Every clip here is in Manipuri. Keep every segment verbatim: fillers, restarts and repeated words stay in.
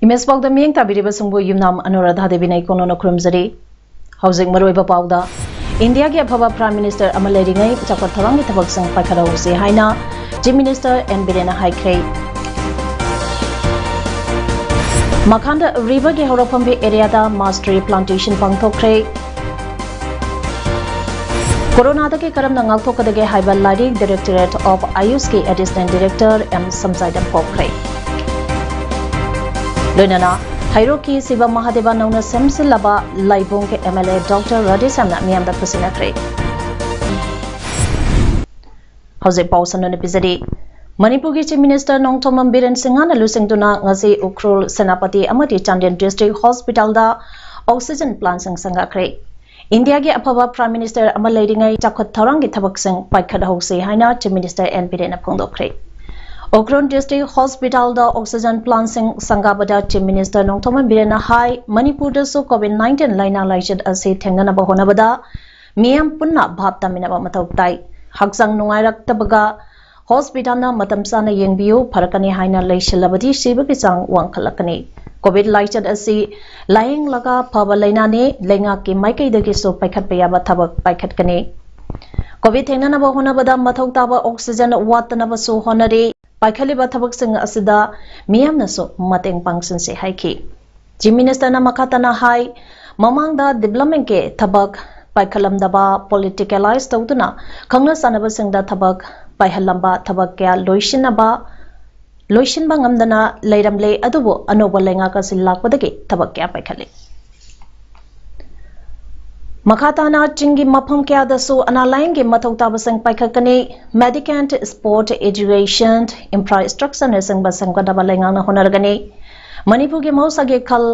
ꯏꯃꯦꯖ ꯄꯥꯎꯗ ꯃꯤꯠꯌꯦꯡ ꯇꯥꯕꯤꯔꯤꯕꯁꯤꯡꯕꯨ ꯌꯨꯝꯅꯥꯝ ꯑꯅꯨꯔꯥꯙꯥ ꯗꯦꯕꯤꯅ ꯏꯀꯣꯟꯅꯅ ꯈꯨꯔꯨꯝꯖꯔꯤ꯫ ꯍꯧꯖꯤꯛ ꯃꯔꯨꯑꯣꯏꯕ ꯄꯥꯎꯗ, ꯏꯟꯗꯤꯌꯥꯒꯤ ꯑꯐꯕ Prime Minister ꯑꯃ ꯂꯩꯔꯤꯉꯩ ꯆꯥꯎꯈꯠ ꯊꯧꯔꯥꯡꯒꯤ ꯊꯕꯛꯁꯤꯡ ꯄꯥꯏꯈꯠꯍꯧꯁꯤ ꯍꯥꯏꯅ Chief Minister ꯑꯦꯟ ꯕꯤꯔꯦꯟꯅ ꯍꯥꯏꯈ꯭ꯔꯦ꯫ ꯃꯈꯥꯟꯗ Riverꯒꯤ ꯍꯧꯔꯛꯐꯝꯒꯤ areaꯗ mass tree plantation ꯄꯥꯡꯊꯣꯛꯈ꯭ꯔꯦ꯫ ꯀꯣꯔꯣꯅꯥꯗꯒꯤ ꯀꯔꯝꯅ ꯉꯥꯛꯊꯣꯛꯀꯗꯒꯦ ꯍꯥꯏꯕ ꯂꯥꯏꯔꯤꯛ Directorate of AYUSꯀꯤ Additional Director ꯑꯦꯝ ꯁꯝꯖꯥꯏꯗ ꯐꯣꯡꯈ꯭ꯔꯦ꯫ ꯂꯣꯏꯅꯅ ꯍꯩꯔꯣꯛꯀꯤ ꯁꯤꯕ ꯃꯍꯥꯗꯦꯕ ꯅꯧꯅ ꯁꯦꯝꯖꯤꯜꯂꯕ ꯂꯥꯏꯕꯨꯡꯒꯤ ꯑꯦꯝ ꯑꯦꯜ ꯑꯦ ꯗꯣꯛꯇꯔ ꯔꯥꯙꯦꯁ꯭ꯌꯥꯝꯅ ꯃꯤꯌꯥꯝꯗ ꯈꯨꯠꯁꯤꯟꯅꯈ꯭ꯔꯦ꯫ ꯍꯧꯖꯤꯛ ꯄꯥꯎ ꯁꯟꯗꯣꯛꯅ ꯄꯤꯖꯔꯤ꯫ ꯃꯅꯤꯄꯨꯔꯒꯤ Chief Minister ꯅꯣꯡꯊꯣꯝꯕꯝ ꯕꯤꯔꯦꯟ ꯁꯤꯡꯍꯅ ꯂꯨꯆꯤꯡꯗꯨꯅ ꯉꯁꯤ ꯎꯈ꯭ꯔꯨꯜ, ꯁꯦꯅꯥꯄꯇꯤ ꯑꯃꯗꯤ ꯆꯥꯟꯗꯦꯜ District Hospitalꯗ oxygen plantꯁꯤꯡ ꯁꯪꯒꯥꯈ꯭ꯔꯦ꯫ ꯏꯟꯗꯤꯌꯥꯒꯤ ꯑꯐꯕ Prime Minister ꯑꯃ ꯂꯩꯔꯤꯉꯩ ꯆꯥꯎꯈꯠ ꯊꯧꯔꯥꯡꯒꯤ ꯊꯕꯛꯁꯤꯡ ꯄꯥꯏꯈꯠꯍꯧꯁꯤ ꯍꯥꯏꯅ Chief Minister ꯑꯦꯟ ꯕꯤꯔꯦꯟꯅ ꯐꯣꯡꯗꯣꯛꯈ꯭ꯔꯦ꯫ ꯎꯈ꯭ꯔꯨꯜ District Hospitalꯗ oxygen plantꯁꯤꯡ ꯁꯪꯒꯥꯕꯗ Chief Minister ꯅꯣꯡꯊꯣꯝꯕꯝ ꯕꯤꯔꯦꯟꯅ ꯍꯥꯏ, ꯃꯅꯤꯄꯨꯔꯗꯁꯨ COVID nineteen ꯂꯥꯏꯅꯥ ꯂꯥꯏꯆꯠ ꯑꯁꯤ ꯊꯦꯡꯅꯅꯕ ꯍꯣꯠꯅꯕꯗ ꯃꯤꯌꯥꯝ ꯄꯨꯟꯅ ꯚꯥꯞ ꯇꯥꯃꯤꯟꯅꯕ ꯃꯊꯧ ꯇꯥꯏ꯫ ꯍꯛꯆꯥꯡ ꯅꯨꯡꯉꯥꯏꯔꯛꯇꯕꯒ hospitalꯅ ꯃꯇꯝ ꯆꯥꯅ ꯌꯦꯡꯕꯤꯌꯨ, ꯐꯔꯛꯀꯅꯤ ꯍꯥꯏꯅ ꯂꯩꯁꯤꯜꯂꯕꯗꯤ ꯁꯤꯕꯒꯤ ꯆꯥꯡ ꯋꯥꯡꯈꯠꯂꯛꯀꯅꯤ꯫ COVID ꯂꯥꯏꯆꯠ ꯑꯁꯤ ꯂꯥꯌꯦꯡꯂꯒ ꯐꯕ ꯂꯥꯏꯅꯥꯅꯤ, ꯂꯩꯉꯥꯛꯀꯤ ꯃꯥꯏꯀꯩꯗꯒꯤꯁꯨ ꯄꯥꯏꯈꯠꯄ ꯌꯥꯕ ꯊꯕꯛ ꯄꯥꯏꯈꯠꯀꯅꯤ꯫ COVID ꯊꯦꯡꯅꯅꯕ ꯍꯣꯠꯅꯕꯗ ꯃꯊꯧ ꯇꯥꯕ oxygen ꯋꯥꯠꯇꯅꯕꯁꯨ ꯍꯣꯠꯅꯔꯤ꯫ ꯄꯥꯏꯈꯠꯂꯤꯕ ꯊꯕꯛꯁꯤꯡ ꯑꯁꯤꯗ ꯃꯤꯌꯥꯝꯅꯁꯨ ꯃꯇꯦꯡ ꯄꯥꯡꯁꯤꯟꯁꯤ ꯍꯥꯏꯈꯤ꯫ Chief Ministerꯅ ꯃꯈꯥ ꯇꯥꯅ ꯍꯥꯏ, ꯃꯃꯥꯡꯗ developmentꯀꯤ ꯊꯕꯛ ꯄꯥꯏꯈꯠꯂꯝꯗꯕ, politicalize ꯇꯧꯗꯨꯅ ꯈꯪꯅ ꯆꯥꯟꯅꯕꯁꯤꯡꯗ ꯊꯕꯛ ꯄꯥꯏꯍꯜꯂꯝꯕ, ꯊꯕꯛ ꯀꯌꯥ ꯂꯣꯏꯁꯤꯟꯅꯕ, ꯂꯣꯏꯁꯤꯟꯕ ꯉꯝꯗꯅ ꯂꯩꯔꯝꯂꯦ, ꯑꯗꯨꯕꯨ ꯑꯅꯧꯕ ꯂꯩꯉꯥꯛ ꯑꯁꯤ ꯂꯥꯛꯄꯗꯒꯤ ꯊꯕꯛ ꯀꯌꯥ ꯄꯥꯏꯈꯠꯂꯤ꯫ ꯃꯈꯥ ꯇꯥꯅ ꯆꯤꯡꯒꯤ ꯃꯐꯝ ꯀꯌꯥꯗꯁꯨ ꯑꯅꯥ ꯂꯥꯌꯦꯡꯒꯤ ꯃꯊꯧ ꯇꯥꯕꯁꯤꯡ ꯄꯥꯏꯈꯠꯀꯅꯤ꯫ Medicant, sport, education, infrastructureꯅꯆꯤꯡꯕ ꯁꯦꯝꯒꯠꯅꯕ ꯂꯩꯉꯥꯛꯅ ꯍꯣꯠꯅꯔꯒꯅꯤ꯫ ꯃꯅꯤꯄꯨꯔꯒꯤ ꯃꯍꯧꯁꯥꯒꯤ ꯈꯜ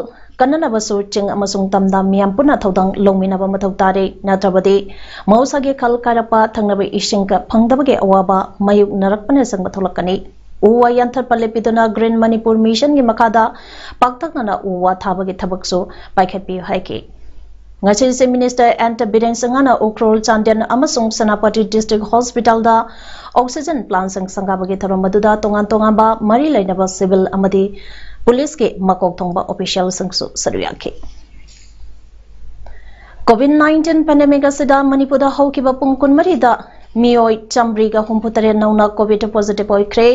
ꯀꯟꯅꯅꯕꯁꯨ ꯆꯤꯡ ꯑꯃꯁꯨꯡ ꯇꯝꯗ ꯃꯤꯌꯥꯝ ꯄꯨꯟꯅ ꯊꯧꯗꯥꯡ ꯂꯧꯃꯤꯟꯅꯕ ꯃꯊꯧ ꯇꯥꯔꯤ꯫ ꯅꯠꯇ꯭ꯔꯕꯗꯤ ꯃꯍꯧꯁꯥꯒꯤ ꯈꯜ ꯀꯥꯏꯔꯛꯄ, ꯊꯛꯅꯕ ꯏꯁꯤꯡꯒ ꯐꯪꯗꯕꯒꯤ ꯑꯋꯥꯕ ꯃꯥꯌꯣꯛꯅꯔꯛꯄꯅꯆꯤꯡꯕ ꯊꯣꯛꯂꯛꯀꯅꯤ꯫ ꯎ ꯋꯥ ꯌꯥꯟꯊꯠꯄ ꯂꯦꯞꯄꯤꯗꯨꯅ Green Manipur Mission ꯒꯤ ꯃꯈꯥꯗ ꯄꯥꯛꯇꯛꯅꯅ ꯎ ꯋꯥ ꯊꯥꯕꯒꯤ ꯊꯕꯛꯁꯨ ꯄꯥꯏꯈꯠꯄꯤꯌꯨ ꯍꯥꯏꯈꯤ꯫ ꯉꯁꯤ Chief Minister ꯑꯦꯟ ꯕꯤꯔꯦꯟ ꯁꯤꯡꯍꯅ ꯎꯈ꯭ꯔꯨꯜ, ꯆꯥꯟꯗꯦꯜ ꯑꯃꯁꯨꯡ ꯁꯦꯅꯥꯄꯇꯤ district hospital ꯗ oxygen plant ꯁꯤꯡ ꯁꯪꯒꯥꯕꯒꯤ ꯊꯧꯔꯝ ꯑꯗꯨꯗ ꯇꯣꯉꯥꯟ ꯇꯣꯉꯥꯟꯕ ꯃꯔꯤ ꯂꯩꯅꯕ civil ꯑꯃꯗꯤ ꯄꯨꯂꯤꯁꯀꯤ ꯃꯀꯣꯛ ꯊꯣꯡꯕ official ꯁꯤꯡꯁꯨ ꯁꯔꯨꯛ ꯌꯥꯈꯤ꯫ COVID nineteen pandemic ꯑꯁꯤꯗ ꯃꯅꯤꯄꯨꯔꯗ ꯍꯧꯈꯤꯕ ꯄꯨꯡ ꯀꯨꯟꯃꯔꯤꯗ ꯃꯤꯑꯣꯏ ꯆꯥꯃꯔꯤꯒ ꯍꯨꯝꯐꯨ ꯇꯔꯦꯠ ꯅꯧꯅ COVID positive ꯑꯣꯏꯈ꯭ꯔꯦ꯫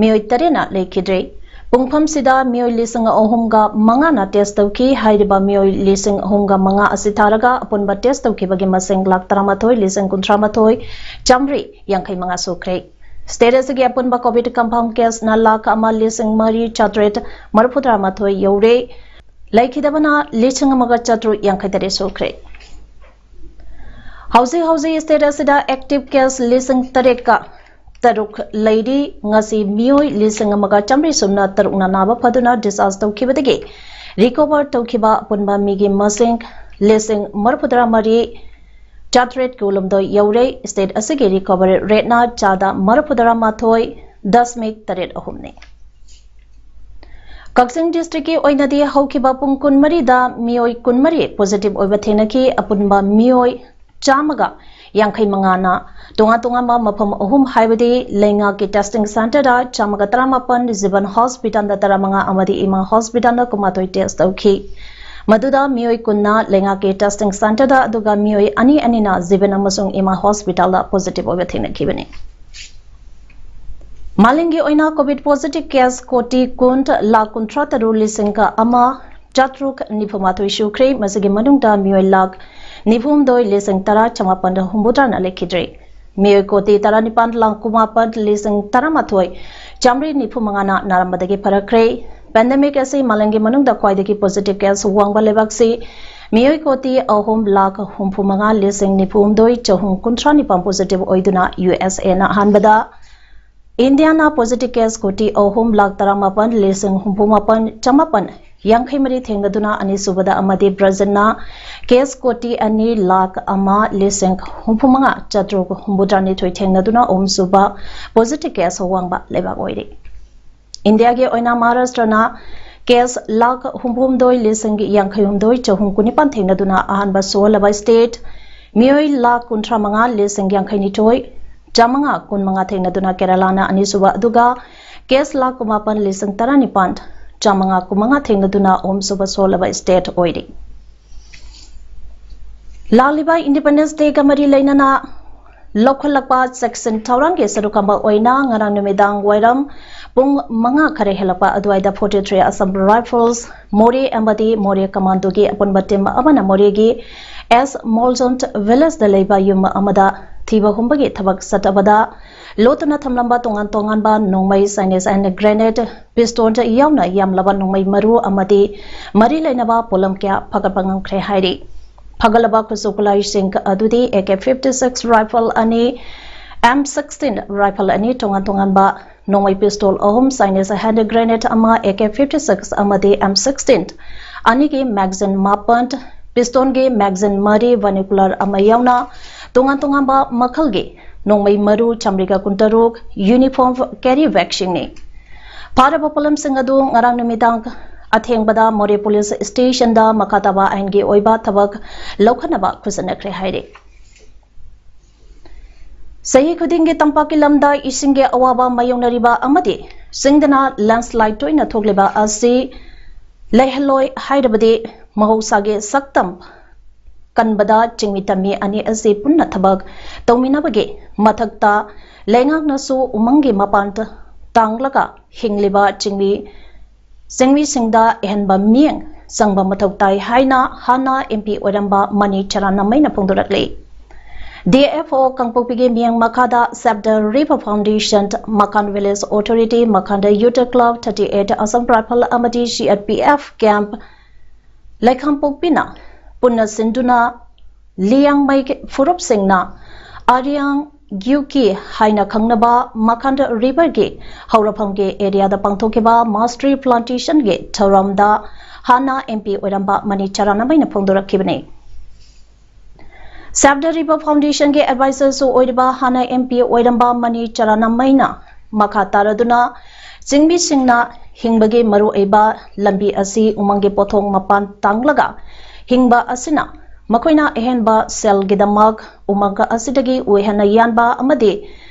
ꯃꯤꯑꯣꯏ ꯇꯔꯦꯠꯅ ꯂꯩꯈꯤꯗ꯭ꯔꯦ꯫ ꯄꯨꯡꯐꯝꯁꯤꯗ ꯃꯤꯑꯣꯏ ꯂꯤꯁꯤꯡ ꯑꯍꯨꯝꯒ ꯃꯉꯥꯅ test ꯇꯧꯈꯤ꯫ ꯍꯥꯏꯔꯤꯕ ꯃꯤꯑꯣꯏ ꯂꯤꯁꯤꯡ ꯑꯍꯨꯝꯒ ꯃꯉꯥ ꯑꯁꯤ ꯊꯥꯔꯒ ꯑꯄꯨꯟꯕ test ꯇꯧꯈꯤꯕꯒꯤ ꯃꯁꯤꯡ ꯂꯥꯈ ꯇꯔꯥꯃꯥꯊꯣꯏ ꯂꯤꯁꯤꯡ ꯀꯨꯟꯊ꯭ꯔꯥ ꯃꯥꯊꯣꯏ ꯆꯥꯃꯔꯤ ꯌꯥꯡꯈꯩ ꯃꯉꯥ ꯁꯨꯈ꯭ꯔꯦ꯫ State ꯑꯁꯤꯒꯤ ꯑꯄꯨꯟꯕ COVID confirm case ꯅ ꯂꯥꯈ ꯑꯃ ꯂꯤꯁꯤꯡ ꯃꯔꯤ ꯆꯥꯇ꯭ꯔꯦꯠ ꯃꯔꯤꯐꯨꯇꯔꯥ ꯃꯥꯊꯣꯏ ꯌꯧꯔꯦ꯫ ꯂꯩꯈꯤꯗꯕꯅ ꯂꯤꯁꯤꯡ ꯑꯃꯒ ꯆꯥꯇ꯭ꯔꯨꯛ ꯌꯥꯡꯈꯩ ꯇꯔꯦꯠ ꯁꯨꯈ꯭ꯔꯦ꯫ ꯍꯧꯖꯤꯛ ꯍꯧꯖꯤꯛ state ꯑꯁꯤꯗ active case ꯂꯤꯁꯤꯡ ꯇꯔꯦꯠꯀ ꯇꯔꯨꯛ ꯂꯩꯔꯤ꯫ ꯉꯁꯤ ꯃꯤꯑꯣꯏ ꯂꯤꯁꯤꯡ ꯑꯃꯒ ꯆꯥꯃꯔꯤ ꯁꯨꯞꯅ ꯇꯔꯨꯛꯅ ꯅꯥꯕ ꯐꯗꯨꯅ discharge ꯇꯧꯈꯤꯕꯗꯒꯤ recover ꯇꯧꯈꯤꯕ ꯑꯄꯨꯟꯕ ꯃꯤꯒꯤ ꯃꯁꯤꯡ ꯂꯤꯁꯤꯡ ꯃꯔꯤꯐꯨꯇꯔꯥ ꯃꯔꯤ ꯆꯥꯇ꯭ꯔꯦꯠ ꯀꯨꯟꯍꯨꯝꯗꯣꯏ ꯌꯧꯔꯦ꯫ State ꯑꯁꯤꯒꯤ recovery rate ꯅ ꯆꯥꯗ ꯃꯔꯤꯐꯨꯇꯔꯥ ꯃꯥꯊꯣꯏ ꯗꯁꯃꯤꯛ ꯇꯔꯦꯠ ꯑꯍꯨꯝꯅꯤ꯫ ꯀꯛꯆꯤꯡ district ꯀꯤ ꯑꯣꯏꯅꯗꯤ ꯍꯧꯈꯤꯕ ꯄꯨꯡ ꯀꯨꯟꯃꯔꯤꯗ ꯃꯤꯑꯣꯏ ꯀꯨꯟꯃꯔꯤ positive ꯑꯣꯏꯕ ꯊꯦꯡꯅꯈꯤ꯫ ꯑꯄꯨꯟꯕ ꯃꯤꯑꯣꯏ ꯆꯥꯝꯃꯒ ꯌꯥꯡꯈꯩ ꯃꯉꯥꯅ ꯇꯣꯉꯥꯟ ꯇꯣꯉꯥꯟꯕ ꯃꯐꯝ ꯑꯍꯨꯝ, ꯍꯥꯏꯕꯗꯤ ꯂꯩꯉꯥꯛꯀꯤ testing centre ꯗ ꯆꯥꯝꯃꯒ ꯇꯔꯥꯃꯥꯄꯟ, ꯖꯤꯕꯟ hospital ꯗ ꯇꯔꯥꯃꯉꯥ ꯑꯃꯗꯤ ꯏꯃꯥ hospital ꯗ ꯀꯨꯟꯃꯥꯊꯣꯏ test ꯇꯧꯈꯤ꯫ ꯃꯗꯨꯗ ꯃꯤꯑꯣꯏ ꯀꯨꯟꯅ ꯂꯩꯉꯥꯛꯀꯤ testing centre ꯗ, ꯑꯗꯨꯒ ꯃꯤꯑꯣꯏ ꯑꯅꯤ ꯑꯅꯤꯅ ꯖꯤꯕꯟ ꯑꯃꯁꯨꯡ ꯏꯃꯥ hospital ꯗ positive ꯑꯣꯏꯕ ꯊꯦꯡꯅꯈꯤꯕꯅꯤ꯫ ꯃꯥꯂꯦꯝꯒꯤ ꯑꯣꯏꯅ COVID positive case ꯀꯣꯇꯤ ꯀꯨꯟ ꯂꯥꯈ ꯀꯨꯟꯊ꯭ꯔꯥ ꯇꯔꯨꯛ ꯂꯤꯁꯤꯡꯒ ꯑꯃ ꯆꯥꯇ꯭ꯔꯨꯛ ꯅꯤꯐꯨ ꯃꯥꯊꯣꯏ ꯁꯨꯈ꯭ꯔꯦ꯫ ꯃꯁꯤꯒꯤ ꯃꯅꯨꯡꯗ ꯃꯤꯑꯣꯏ ꯂꯥꯈ ꯅꯤꯐꯨ ꯍꯨꯝꯗꯣꯏ ꯂꯤꯁꯤꯡ ꯇꯔꯥ ꯆꯃꯥꯄꯟ ꯍꯨꯝꯐꯨꯇꯔꯥꯅ ꯂꯩꯈꯤꯗ꯭ꯔꯦ꯫ ꯃꯤꯑꯣꯏ ꯀꯣꯇꯤ ꯇꯔꯥꯅꯤꯄꯥꯟ ꯂꯥꯈ ꯀꯨꯟꯃꯥꯄꯟ ꯂꯤꯁꯤꯡ ꯇꯔꯥꯃꯥꯊꯣꯏ ꯆꯥꯃꯔꯤ ꯅꯤꯐꯨ ꯃꯉꯥꯅ ꯅꯥꯔꯝꯕꯗꯒꯤ ꯐꯔꯛꯈ꯭ꯔꯦ꯫ Pandemic ꯑꯁꯤ ꯃꯥꯂꯦꯝꯒꯤ ꯃꯅꯨꯡꯗ ꯈ꯭ꯋꯥꯏꯗꯒꯤ positive case ꯋꯥꯡꯕ ꯂꯩꯕꯥꯛꯁꯤ ꯃꯤꯑꯣꯏ ꯀꯣꯇꯤ ꯑꯍꯨꯝ ꯂꯥꯈ ꯍꯨꯝꯐꯨ ꯃꯉꯥ ꯂꯤꯁꯤꯡ ꯅꯤꯐꯨ ꯍꯨꯝꯗꯣꯏ ꯆꯍꯨꯝ ꯀꯨꯟꯊ꯭ꯔꯥ ꯅꯤꯄꯥꯟ positive ꯑꯣꯏꯗꯨꯅ U S A ꯅ ꯑꯍꯥꯟꯕꯗ ꯏꯟꯗꯤꯌꯥꯅ positive case ꯀꯣꯇꯤ ꯑꯍꯨꯝ ꯂꯥꯈ ꯇꯔꯥꯃꯥꯄꯟ ꯂꯤꯁꯤꯡ ꯍꯨꯝꯐꯨ ꯃꯥꯄꯟ ꯆꯃꯥꯄꯟ ꯌꯥꯡꯈꯩ ꯃꯔꯤ ꯊꯦꯡꯅꯗꯨꯅ ꯑꯅꯤꯁꯨꯕꯗ ꯑꯃꯗꯤ ꯕ꯭ꯔꯥꯖꯤꯜꯅ case ꯀꯣꯇꯤ ꯑꯅꯤ ꯂꯥꯈ ꯑꯃ ꯂꯤꯁꯤꯡ ꯍꯨꯝꯐꯨ ꯃꯉꯥ ꯆꯥꯇ꯭ꯔꯨꯛ ꯍꯨꯝꯐꯨꯇꯔꯥꯅꯤꯊꯣꯏ ꯊꯦꯡꯅꯗꯨꯅ ꯑꯍꯨꯝꯁꯨꯕ positive case ꯋꯥꯡꯕ ꯂꯩꯕꯥꯛ ꯑꯣꯏꯔꯤ꯫ ꯏꯟꯗꯤꯌꯥꯒꯤ ꯑꯣꯏꯅ ꯃꯍꯥꯔꯥꯁꯇ꯭ꯔꯅ case ꯂꯥꯈ ꯍꯨꯝꯐꯨꯍꯨꯝꯗꯣꯏ ꯂꯤꯁꯤꯡ ꯌꯥꯡꯈꯩꯍꯨꯝꯗꯣꯏ ꯆꯍꯨꯝ ꯀꯨꯟꯅꯤꯄꯥꯟ ꯊꯦꯡꯅꯗꯨꯅ ꯑꯍꯥꯟꯕ ꯁꯣꯜꯂꯕ state, ꯃꯤꯑꯣꯏ ꯂꯥꯈ ꯀꯨꯟꯊ꯭ꯔꯥ ꯃꯉꯥ ꯂꯤꯁꯤꯡ ꯌꯥꯡꯈꯩꯅꯤꯊꯣꯏ ꯆꯥꯃꯉꯥ ꯀꯨꯟꯃꯉꯥ ꯊꯦꯡꯅꯗꯨꯅ ꯀꯦꯔꯂꯥꯅ ꯑꯅꯤꯁꯨꯕ, ꯑꯗꯨꯒ case ꯂꯥꯈ ꯀꯨꯟꯃꯥꯄꯟ ꯂꯤꯁꯤꯡ ꯇꯔꯥꯅꯤꯄꯥꯟ ꯆꯥꯃꯉꯥ ꯀꯨꯟꯃꯉꯥ ꯊꯦꯡꯅꯗꯨꯅ ꯑꯍꯨꯝꯁꯨꯕ ꯁꯣꯜꯂꯕ state ꯑꯣꯏꯔꯤ꯫ ꯂꯥꯛꯂꯤꯕ Independence Day ꯒ ꯃꯔꯤ ꯂꯩꯅꯅ ꯂꯧꯈꯠꯂꯛꯄ ꯆꯦꯛꯁꯤꯟ ꯊꯧꯔꯥꯡꯒꯤ ꯁꯔꯨꯛ ꯑꯃ ꯑꯣꯏꯅ ꯉꯔꯥꯡ ꯅꯨꯃꯤꯗꯥꯡ ꯋꯥꯏꯔꯝ ꯄꯨꯡ ꯃꯉꯥ ꯈꯔ ꯍꯦꯜꯂꯛꯄ ꯑꯗꯨꯋꯥꯏꯗ forty three Assam Rifles, ꯃꯣꯔꯦ ꯑꯃꯗꯤ ꯃꯣꯔꯦ ꯀꯃꯥꯟꯗꯣꯒꯤ ꯑꯄꯨꯟꯕ team ꯑꯃꯅ ꯃꯣꯔꯦꯒꯤ ꯑꯦꯁ ꯃꯣꯜꯖꯣꯟ village ꯗ ꯂꯩꯕ ꯌꯨꯝ ꯑꯃꯗ ꯊꯤꯕ ꯍꯨꯝꯕꯒꯤ ꯊꯕꯛ ꯆꯠꯊꯕꯗ ꯂꯣꯠꯇꯨꯅ ꯊꯝꯂꯝꯕ ꯇꯣꯉꯥꯟ ꯇꯣꯉꯥꯟꯕ ꯅꯣꯡꯃꯩ, Chinese hand grenade, pistol ꯌꯥꯎꯅ ꯌꯥꯝꯂꯕ ꯅꯣꯡꯃꯩ ꯃꯔꯨ ꯑꯃꯗꯤ ꯃꯔꯤ ꯂꯩꯅꯕ ꯄꯣꯠꯂꯝ ꯀꯌꯥ ꯐꯒꯠꯄ ꯉꯝꯈ꯭ꯔꯦ ꯍꯥꯏꯔꯤ꯫ ꯐꯒꯠꯂꯕ ꯈꯨꯠꯁꯨ ꯈꯨꯠꯂꯥꯏꯁꯤꯡ ꯑꯗꯨꯗꯤ A K fifty six rifle ꯑꯅꯤ, M sixteen rifle ꯑꯅꯤ, ꯇꯣꯉꯥꯟ ꯇꯣꯉꯥꯟꯕ ꯅꯣꯡꯃꯩ pistol ꯑꯍꯨꯝ, Chinese hand grenade ꯑꯃ, A K fifty six ꯑꯃꯗꯤ M sixteen ꯑꯅꯤꯒꯤ magazine ꯃꯥꯄꯟ, pistol ꯒꯤ magazine ꯃꯔꯤ, vernacular ꯑꯃ ꯌꯥꯎꯅ ꯇꯣꯉꯥꯟ ꯇꯣꯉꯥꯟꯕ ꯃꯈꯜꯒꯤ ꯅꯣꯡꯃꯩ ꯃꯔꯨ ꯆꯥꯃꯔꯤꯒ ꯀꯨꯟꯇꯔꯨꯛ, uniform carry bag ꯁꯤꯡꯅꯤ꯫ ꯐꯥꯔꯕ ꯄꯣꯠꯂꯝꯁꯤꯡ ꯑꯗꯨ ꯉꯔꯥꯡ ꯅꯨꯃꯤꯗꯥꯡ ꯑꯊꯦꯡꯕꯗ ꯃꯣꯔꯦ police station ꯗ ꯃꯈꯥ ꯇꯥꯕ ꯑꯥꯏꯟꯒꯤ ꯑꯣꯏꯕ ꯊꯕꯛ ꯂꯧꯈꯠꯅꯕ ꯈꯨꯠꯁꯟꯅꯈ꯭ꯔꯦ ꯍꯥꯏꯔꯤ꯫ ꯆꯍꯤ ꯈꯨꯗꯤꯡꯒꯤ ꯇꯝꯄꯥꯛꯀꯤ ꯂꯝꯗ ꯏꯁꯤꯡꯒꯤ ꯑꯋꯥꯕ ꯃꯥꯌꯣꯛꯅꯔꯤꯕ ꯑꯃꯗꯤ ꯆꯤꯡꯗꯅ landslide ꯇꯣꯏꯅ ꯊꯣꯛꯂꯤꯕ ꯑꯁꯤ ꯂꯩꯍꯜꯂꯣꯏ ꯍꯥꯏꯔꯕꯗꯤ ꯃꯍꯧꯁꯥꯒꯤ ꯁꯛꯇꯝ ꯀꯟꯕꯗ ꯆꯤꯡꯃꯤ ꯇꯝꯃꯤ ꯑꯅꯤ ꯑꯁꯤ ꯄꯨꯟꯅ ꯊꯕꯛ ꯇꯧꯃꯤꯟꯅꯕꯒꯤ ꯃꯊꯛꯇ ꯂꯩꯉꯥꯛꯅꯁꯨ ꯎꯃꯪꯒꯤ ꯃꯄꯥꯟ ꯇꯥꯡꯂꯒ ꯍꯤꯡꯂꯤꯕ ꯆꯤꯡꯃꯤ ꯆꯤꯡꯃꯤꯁꯤꯡꯗ ꯑꯍꯦꯟꯕ ꯃꯤꯠꯌꯦꯡ ꯆꯪꯕ ꯃꯊꯧ ꯇꯥꯏ ꯍꯥꯏꯅ ꯍꯥꯟꯅ M P ꯑꯣꯏꯔꯝꯕ ꯃꯅꯤ ꯆꯔꯥꯟ ꯅꯃꯩꯅ ꯐꯣꯡꯗꯣꯔꯛꯂꯤ꯫ D F O ꯀꯥꯡꯄꯣꯛꯄꯤꯒꯤ ꯃꯤꯠꯌꯦꯡ ꯃꯈꯥꯗ Save the River Foundation, ꯃꯈꯥꯟ Village Authority, ꯃꯈꯥꯟꯗ Youth Club thirty eight, Assam Rifle ꯑꯃꯗꯤ C R P F camp ꯂꯩꯈꯥꯝꯄꯣꯛꯄꯤꯅ ꯄꯨꯟꯅ ꯁꯤꯟꯗꯨꯅ ꯂꯤꯌꯥꯡꯃꯩ ꯐꯨꯔꯨꯞꯁꯤꯡꯅ ꯑꯔꯤꯌꯥꯡ ꯒ꯭ꯌꯨꯀꯤ ꯍꯥꯏꯅ ꯈꯪꯅꯕ ꯃꯈꯥꯟ ꯔꯤꯚꯔꯒꯤ ꯍꯧꯔꯛꯐꯝꯒꯤ ꯑꯦꯔꯤꯌꯥꯗ ꯄꯥꯡꯊꯣꯛꯈꯤꯕ ꯃꯥꯁ ꯇ꯭ꯔꯤ ꯄ꯭ꯂꯥꯟꯇꯦꯁꯟꯒꯤ ꯊꯧꯔꯝꯗ ꯍꯥꯟꯅ ꯑꯦꯝ ꯄꯤ ꯑꯣꯏꯔꯝꯕ ꯃꯅꯤ ꯆꯔꯥꯅꯃꯩꯅ ꯐꯣꯡꯗꯣꯔꯛꯈꯤꯕꯅꯤ꯫ ꯁꯦꯞ ꯗ ꯔꯤꯚꯔ ꯐꯥꯎꯟꯗꯦꯁꯟꯒꯤ ꯑꯦꯗꯚꯥꯏꯖꯔꯁꯨ ꯑꯣꯏꯔꯤꯕ ꯍꯥꯟꯅ ꯑꯦꯝ ꯄꯤ ꯑꯣꯏꯔꯝꯕ ꯃꯅꯤ ꯆꯔꯥꯅꯃꯩꯅ ꯃꯈꯥ ꯇꯥꯔꯗꯨꯅ ꯆꯤꯡꯃꯤꯁꯤꯡꯅ ꯍꯤꯡꯕꯒꯤ ꯃꯔꯨꯑꯣꯏꯕ ꯂꯝꯕꯤ ꯑꯁꯤ ꯎꯃꯪꯒꯤ ꯄꯣꯠꯊꯣꯛ ꯃꯄꯥꯟ ꯇꯥꯡꯂꯒ ꯍꯤꯡꯕ ꯑꯁꯤꯅ ꯃꯈꯣꯏꯅ ꯑꯍꯦꯟꯕ ꯁꯦꯜꯒꯤꯗꯃꯛ ꯎꯃꯪ ꯑꯁꯤꯗꯒꯤ ꯎ ꯍꯦꯟꯅ ꯌꯥꯟꯕ ꯑꯃꯗꯤ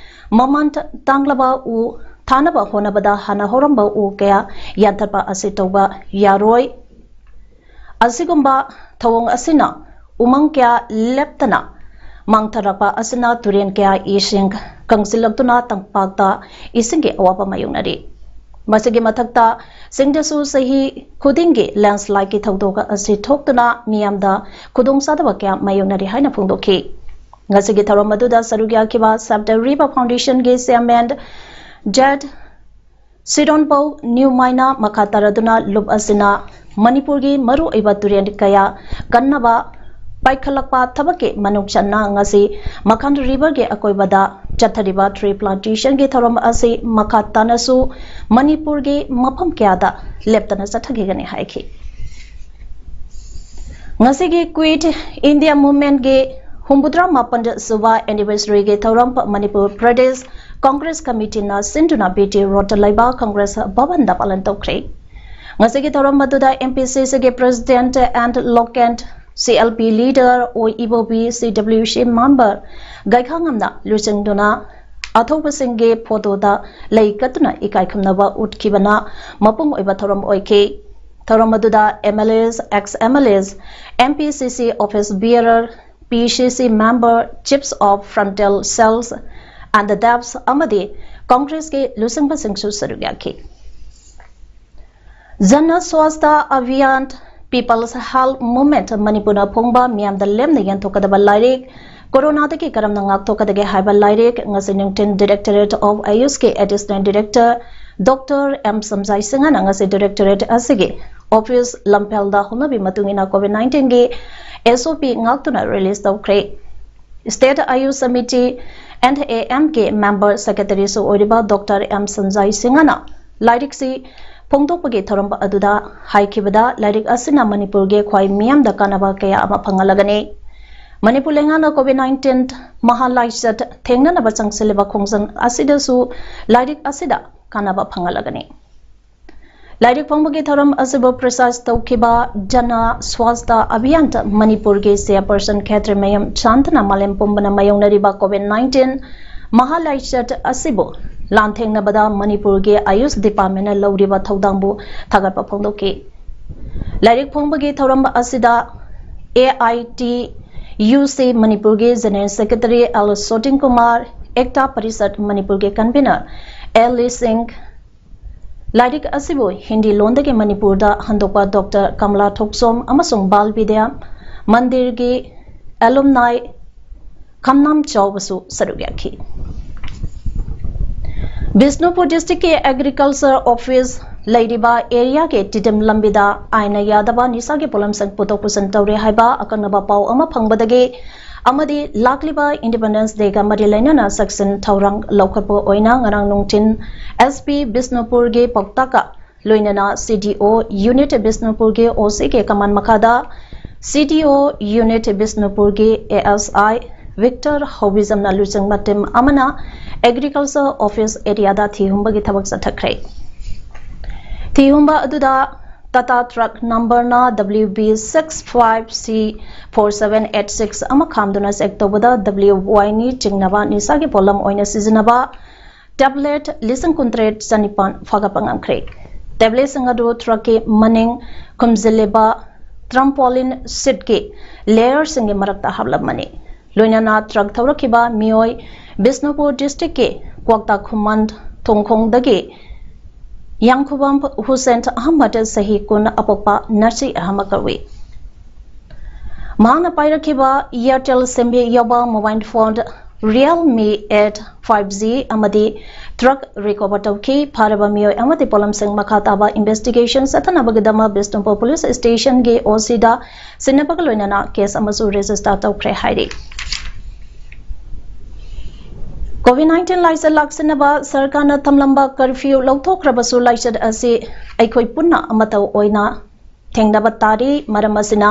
ꯃꯃꯜ ꯇꯥꯡꯂꯕ ꯎ ꯊꯥꯅꯕ ꯍꯣꯠꯅꯕꯗ ꯍꯥꯟꯅ ꯍꯧꯔꯝꯕ ꯎ ꯀꯌꯥ ꯌꯥꯟꯊꯠꯄ ꯑꯁꯤ ꯇꯧꯕ ꯌꯥꯔꯣꯏ꯫ ꯑꯁꯤꯒꯨꯝꯕ ꯊꯧꯑꯣꯡ ꯑꯁꯤꯅ ꯎꯃꯪ ꯀꯌꯥ ꯂꯦꯞꯇꯅ ꯃꯥꯡꯊꯔꯛꯄ ꯑꯁꯤꯅ ꯇꯨꯔꯦꯟ ꯀꯌꯥ ꯏꯁꯤꯡ ꯀꯪꯁꯤꯜꯂꯛꯇꯨꯅ ꯇꯝꯄꯥꯛꯇ ꯏꯁꯤꯡꯒꯤ ꯑꯋꯥꯕ ꯃꯥꯌꯣꯛꯅꯔꯤ꯫ ꯃꯁꯤꯒꯤ ꯃꯊꯛꯇ ꯆꯤꯡꯗꯁꯨ ꯆꯍꯤ ꯈꯨꯗꯤꯡꯒꯤ ꯂꯦꯟꯁꯂꯥꯏꯗꯀꯤ ꯊꯧꯗꯣꯛ ꯑꯁꯤ ꯊꯣꯛꯇꯨꯅ ꯃꯤꯌꯥꯝꯗ ꯈꯨꯗꯣꯡꯆꯥꯗꯕ ꯀꯌꯥ ꯃꯥꯌꯣꯛꯅꯔꯤ ꯍꯥꯏꯅ ꯐꯣꯡꯗꯣꯛꯈꯤ꯫ ꯉꯁꯤꯒꯤ ꯊꯧꯔꯝ ꯑꯗꯨꯗ ꯁꯔꯨꯛ ꯌꯥꯈꯤꯕ ꯁꯦꯞ ꯗ ꯔꯤꯚꯔ ꯐꯥꯎꯟꯗꯦꯁꯟꯒꯤ ꯆꯦꯌꯔꯃꯦꯟ ꯖꯦꯠ ꯁꯤꯔꯣꯟꯄꯧ ꯅ꯭ꯌꯨꯃꯥꯏꯅ ꯃꯈꯥ ꯇꯥꯔꯗꯨꯅ ꯂꯨꯞ ꯑꯁꯤꯅ ꯃꯅꯤꯄꯨꯔꯒꯤ ꯃꯔꯨꯑꯣꯏꯕ ꯇꯨꯔꯦꯜ ꯀꯌꯥ ꯀꯟꯅꯕ ꯄꯥꯏꯈꯠꯂꯛꯄ ꯊꯕꯛꯀꯤ ꯃꯅꯨꯡ ꯆꯟꯅ ꯉꯁꯤ ꯃꯈꯥꯟ ꯔꯤꯚꯔꯒꯤ ꯑꯀꯣꯏꯕꯗ ꯆꯠꯊꯔꯤꯕ ꯇ꯭ꯔꯤ ꯄ꯭ꯂꯥꯟꯇꯦꯁꯟꯒꯤ ꯊꯧꯔꯝ ꯑꯁꯤ ꯃꯈꯥ ꯇꯥꯅꯁꯨ ꯃꯅꯤꯄꯨꯔꯒꯤ ꯃꯐꯝ ꯀꯌꯥꯗ ꯂꯦꯞꯇꯅ ꯆꯠꯊꯈꯤꯒꯅꯤ ꯍꯥꯏꯈꯤ꯫ ꯉꯁꯤꯒꯤ ꯀ꯭ꯋꯤꯠ ꯏꯟꯗꯤꯌꯥ ꯃꯨꯚꯃꯦꯟꯠꯀꯤ ꯍꯨꯝꯐꯨꯇꯔꯥ ꯃꯥꯄꯟ ꯁꯨꯕ ꯑꯦꯅꯤꯚꯔꯁꯔꯤꯒꯤ ꯊꯧꯔꯝ ꯃꯅꯤꯄꯨꯔ ꯄ꯭ꯔꯗꯦꯁ ꯀꯪꯒ꯭ꯔꯦꯁ ꯀꯃꯤꯇꯤꯅ ꯁꯤꯟꯗꯨꯅ ꯕꯤ ꯇꯤ ꯔꯣꯗꯇ ꯂꯩꯕ ꯀꯪꯒ꯭ꯔꯦꯁ ꯚꯕꯟꯗ ꯄꯥꯂꯟ ꯇꯧꯈ꯭ꯔꯦ꯫ ꯉꯁꯤꯒꯤ ꯊꯧꯔꯝ ꯑꯗꯨꯗ ꯑꯦꯝ ꯄꯤ ꯁꯤ ꯁꯤꯒꯤ president N Loken, C L P leader ꯑꯣꯏ ꯏꯕꯣꯕꯤ, ꯁꯤ ꯗꯕ꯭ꯂꯤꯎ ꯁꯤ ꯃꯦꯝꯕꯔ ꯒꯥꯏꯈꯥꯉꯝꯅ ꯂꯨꯆꯤꯡꯗꯨꯅ ꯑꯊꯧꯕꯁꯤꯡꯒꯤ ꯐꯣꯇꯣꯗ ꯂꯩ ꯀꯠꯇꯨꯅ ꯏꯀꯥꯏ ꯈꯨꯝꯅꯕ ꯎꯠꯈꯤꯕꯅ ꯃꯄꯨꯡ ꯑꯣꯏꯕ ꯊꯧꯔꯝ ꯑꯣꯏꯈꯤ꯫ ꯊꯧꯔꯝ ꯑꯗꯨꯗ M L As, ex M L As, M P C C office bearer, P C C member, chiefs of frontal cells and the depts ꯑꯃꯗꯤ ꯀꯪꯒ꯭ꯔꯦꯁꯀꯤ ꯂꯨꯆꯤꯡꯕꯁꯤꯡꯁꯨ ꯁꯔꯨꯛ ꯌꯥꯈꯤ꯫ Jan Swasth Abhiyan, people's health movement ꯃꯅꯤꯄꯨꯔꯅ ꯐꯣꯡꯕ ꯃꯤꯌꯥꯝꯗ ꯂꯦꯝꯅ ꯌꯦꯟꯊꯣꯛꯀꯗꯕ ꯂꯥꯏꯔꯤꯛ, ꯀꯣꯔꯣꯅꯥꯗꯒꯤ ꯀꯔꯝꯅ ꯉꯥꯛꯊꯣꯛꯀꯗꯒꯦ ꯍꯥꯏꯕ ꯂꯥꯏꯔꯤꯛ ꯉꯁꯤ ꯅꯨꯡꯊꯤꯜ ꯗꯥꯏꯔꯦꯛꯇꯣꯔꯦꯠ ꯑꯣꯐ ꯑꯌꯨꯁꯀꯤ additional director doctor M Samjai ꯁꯤꯡꯍꯅ ꯉꯁꯤ ꯗꯥꯏꯔꯦꯛꯇꯣꯔꯦꯠ ꯑꯁꯤꯒꯤ ꯑꯣꯐꯤꯁ ꯂꯝꯐꯦꯜꯗ ꯍꯧꯅꯕꯤ ꯃꯇꯨꯡ ꯏꯟꯅ ꯀꯣꯚꯤꯗ ꯅꯥꯏꯟꯇꯤꯟꯒꯤ ꯑꯦꯁ ꯑꯣ ꯄꯤ ꯉꯥꯛꯇꯨꯅ ꯔꯤꯂꯤꯖ ꯇꯧꯈ꯭ꯔꯦ꯫ State Ayush Samiti N A M K member ꯁꯦꯀ꯭ꯔꯦꯇꯔꯤꯁꯨ ꯑꯣꯏꯔꯤꯕ ꯗꯣꯛꯇꯔ ꯑꯦꯝ ꯁꯟꯖꯥꯏ ꯁꯤꯡꯍꯅ ꯂꯥꯏꯔꯤꯛꯁꯤ ꯐꯣꯡꯗꯣꯛꯄꯒꯤ ꯊꯧꯔꯝ ꯑꯗꯨꯗ ꯍꯥꯏꯈꯤꯕꯗ, ꯂꯥꯏꯔꯤꯛ ꯑꯁꯤꯅ ꯃꯅꯤꯄꯨꯔꯒꯤ ꯈ꯭ꯋꯥꯏ ꯃꯤꯌꯥꯝꯗ ꯀꯥꯟꯅꯕ ꯀꯌꯥ ꯑꯃ ꯐꯪꯍꯜꯂꯒꯅꯤ꯫ ꯃꯅꯤꯄꯨꯔ ꯂꯩꯉꯥꯛꯅ ꯀꯣꯚꯤꯗ ꯅꯥꯏꯟꯇꯤꯟ ꯃꯍꯥ ꯂꯥꯏꯆꯠ ꯊꯦꯡꯅꯅꯕ ꯆꯪꯁꯤꯜꯂꯤꯕ ꯈꯣꯡꯖꯪ ꯑꯁꯤꯗꯁꯨ ꯂꯥꯏꯔꯤꯛ ꯑꯁꯤꯗ ꯀꯥꯟꯅꯕ ꯐꯪꯍꯜꯂꯒꯅꯤ꯫ ꯂꯥꯏꯔꯤꯛ ꯐꯣꯡꯕꯒꯤ ꯊꯧꯔꯝ ꯑꯁꯤꯕꯨ ꯄ꯭ꯔꯤꯁꯥꯏꯁ ꯇꯧꯈꯤꯕ ꯖꯅ ꯁ꯭ꯋꯥꯁꯊ ꯑꯚꯤꯌꯥꯟ ꯃꯅꯤꯄꯨꯔꯒꯤ ꯆꯦꯌꯔꯄꯔꯁꯟ ꯈꯦꯇ꯭ꯔꯤꯃꯌꯨꯝ ꯁꯥꯟꯇꯅ ꯃꯥꯂꯦꯝ ꯄꯨꯝꯕꯅ ꯃꯥꯌꯣꯛꯅꯔꯤꯕ ꯀꯣꯚꯤꯗ ꯅꯥꯏꯟꯇꯤꯟ ꯃꯍꯥ ꯂꯥꯏꯆꯠ ꯑꯁꯤꯕꯨ ꯂꯥꯟꯊꯦꯡꯅꯕꯗ ꯃꯅꯤꯄꯨꯔꯒꯤ ꯑꯌꯨꯁ ꯗꯤꯄꯥꯔꯠꯃꯦꯟꯅ ꯂꯧꯔꯤꯕ ꯊꯧꯗꯥꯡꯕꯨ ꯊꯥꯒꯠꯄ ꯐꯣꯡꯗꯣꯛꯈꯤ꯫ ꯂꯥꯏꯔꯤꯛ ꯐꯣꯡꯕꯒꯤ ꯊꯧꯔꯝ ꯑꯁꯤꯗ A I T U C ꯃꯅꯤꯄꯨꯔꯒꯤ general secretary L Sotin Kumar, Ekta Parishad ꯃꯅꯤꯄꯨꯔꯒꯤ ꯀꯟꯚꯤꯅꯔ ꯑꯦꯜ ꯂꯤꯁꯤꯡ, ꯂꯥꯏꯔꯤꯛ ꯑꯁꯤꯕꯨ ꯍꯤꯟꯗꯤ ꯂꯣꯟꯗꯒꯤ ꯃꯅꯤꯄꯨꯔꯗ ꯍꯟꯗꯣꯛꯄ ꯗꯣꯛꯇꯔ ꯀꯃꯂꯥ ꯊꯣꯛꯆꯣꯝ ꯑꯃꯁꯨꯡ ꯕꯥꯜ ꯕꯤꯗ꯭ꯌꯥ ꯃꯟꯗꯤꯔꯒꯤ ꯑꯦꯂꯨꯝꯅꯥꯏ ꯈꯝꯅꯥꯝ ꯆꯥꯎꯕꯁꯨ ꯁꯔꯨꯛ ꯌꯥꯈꯤ꯫ ꯕꯤꯁꯅꯨꯄꯨꯔ ꯗꯤꯁꯇ꯭ꯔꯤꯛꯀꯤ ꯑꯦꯒ꯭ꯔꯤꯀꯜꯆꯔ ꯑꯣꯐꯤꯁ ꯂꯩꯔꯤꯕ ꯑꯦꯔꯤꯌꯥꯒꯤ ꯇꯤꯗꯤꯝ ꯂꯝꯕꯤꯗ ꯑꯥꯏꯟꯅ ꯌꯥꯗꯕ ꯅꯤꯁꯥꯒꯤ ꯄꯣꯠꯂꯝꯁꯤꯡ ꯄꯨꯊꯣꯛ ꯄꯨꯁꯤꯟ ꯇꯧꯔꯦ ꯍꯥꯏꯕ ꯑꯀꯛꯅꯕ ꯄꯥꯎ ꯑꯃ ꯐꯪꯕꯗꯒꯤ ꯑꯃꯗꯤ ꯂꯥꯛꯂꯤꯕ ꯏꯟꯗꯤꯄꯦꯟꯗꯦꯟꯁ ꯗꯦꯒ ꯃꯔꯤ ꯂꯩꯅꯅ ꯆꯦꯛꯁꯤꯟ ꯊꯧꯔꯥꯡ ꯂꯧꯈꯠꯄ ꯑꯣꯏꯅ ꯉꯔꯥꯡ ꯅꯨꯡꯊꯤꯟ ꯑꯦꯁ ꯄꯤ ꯕꯤꯁꯅꯨꯄꯨꯔꯒꯤ ꯄꯥꯎꯇꯥꯛꯀ ꯂꯣꯏꯅꯅ ꯁꯤ ꯗꯤ ꯑꯣ ꯌꯨꯅꯤꯠ ꯕꯤꯁꯅꯨꯄꯨꯔꯒꯤ ꯑꯣ ꯁꯤꯒꯤ ꯀꯃꯥꯟ ꯃꯈꯥꯗ ꯁꯤ ꯗꯤ ꯑꯣ unit ꯕꯤꯁꯅꯨꯄꯨꯔꯒꯤ A S I Victor ꯍꯧꯕꯤꯖꯝꯅ ꯂꯨꯆꯤꯡꯕ ꯇꯤꯝ ꯑꯃꯅ ꯑꯦꯒ꯭ꯔꯤꯀꯜꯆꯔ ꯑꯣꯐꯤꯁ ꯑꯦꯔꯤꯌꯥꯗ ꯊꯤꯍꯨꯝꯕꯒꯤ ꯊꯕꯛ ꯆꯠꯊꯈ꯭ꯔꯦ꯫ ꯊꯤꯍꯨꯝꯕ ꯑꯗꯨꯗ ꯇꯥꯇꯥ ꯇ꯭ꯔꯛ ꯅꯝꯕꯔꯅ W B six five C four seven eight six ꯑꯃ ꯈꯥꯝꯗꯨꯅ ꯆꯦꯛ ꯇꯧꯕꯗ W Y ꯅꯤ ꯆꯤꯡꯅꯕ ꯅꯤꯁꯥꯒꯤ ꯄꯣꯠꯂꯝ ꯑꯣꯏꯅ ꯁꯤꯖꯤꯟꯅꯕ ꯇꯦꯕ꯭ꯂꯦꯠ ꯂꯤꯁꯤꯡ ꯀꯨꯟꯇꯔꯦꯠ ꯆꯅꯤꯄꯥꯟ ꯐꯥꯒꯠꯄ ꯉꯝꯈ꯭ꯔꯦ꯫ ꯇꯦꯕ꯭ꯂꯦꯠꯁꯤꯡ ꯑꯗꯨ ꯇ꯭ꯔꯛꯀꯤ ꯃꯅꯤꯡ ꯈꯨꯝꯖꯤꯜꯂꯤꯕ ꯇ꯭ꯔꯝꯄꯣꯂꯤꯟ ꯁꯤꯠꯀꯤ ꯂꯦꯌꯔꯁꯤꯡꯒꯤ ꯃꯔꯛꯇ ꯍꯥꯞꯂꯝꯕꯅꯤ꯫ ꯂꯣꯏꯅꯅ ꯇ꯭ꯔꯛ ꯊꯧꯔꯛꯈꯤꯕ ꯃꯤꯑꯣꯏ ꯕꯤꯁꯅꯨꯄꯨꯔ ꯗꯤꯁꯇ꯭ꯔꯤꯛꯀꯤ ꯀ꯭ꯋꯥꯛꯇꯥ ꯈꯨꯃꯟ ꯊꯣꯡꯈꯣꯡꯗꯒꯤ ꯌꯥꯡꯈꯨꯕꯝ ꯍꯨꯁꯦꯟ ꯑꯍꯃꯗ, ꯆꯍꯤ ꯀꯨꯟ, ꯑꯄꯣꯛꯄ ꯅꯔꯁꯤ ꯑꯍꯃ ꯀꯧꯏ꯫ ꯃꯍꯥꯛꯅ ꯄꯥꯏꯔꯛꯈꯤꯕ Airtel SIM ꯌꯥꯎꯕ mobile phone Realme eight five G ꯑꯃꯗꯤ ꯇ꯭ꯔꯛ ꯔꯤꯀꯣꯚꯔ ꯇꯧꯈꯤ꯫ ꯐꯥꯔꯕ ꯃꯤꯑꯣꯏ ꯑꯃꯗꯤ ꯄꯣꯠꯂꯝꯁꯤꯡ ꯃꯈꯥ ꯇꯥꯕ ꯏꯟꯚꯦꯁꯇꯤꯒꯦꯁꯟ ꯆꯠꯊꯅꯕꯒꯤꯗꯃꯛ ꯕꯤꯁꯅꯨꯄꯨꯔ ꯄꯨꯂꯤꯁ ꯁ꯭ꯇꯦꯁꯟꯒꯤ ꯑꯣ ꯁꯤꯗ ꯁꯤꯟꯅꯕꯒ ꯂꯣꯏꯅꯅ ꯀꯦꯁ ꯑꯃꯁꯨ ꯔꯦꯖꯤꯁꯇꯔ ꯇꯧꯈ꯭ꯔꯦ ꯍꯥꯏꯔꯤ꯫ COVID nineteen ꯂꯥꯏꯆꯠ ꯂꯥꯛꯁꯤꯟꯅꯕ ꯁꯔꯀꯥꯔꯅ ꯊꯝꯂꯝꯕ ꯀꯔꯐ꯭ꯌꯨ ꯂꯧꯊꯣꯛꯈ꯭ꯔꯕꯁꯨ, ꯂꯥꯏꯆꯠ ꯑꯁꯤ ꯑꯩꯈꯣꯏ ꯄꯨꯟꯅ ꯑꯃꯠꯇ ꯑꯣꯏꯅ ꯊꯦꯡꯅꯕ ꯇꯥꯔꯤ꯫ ꯃꯔꯝ ꯑꯁꯤꯅ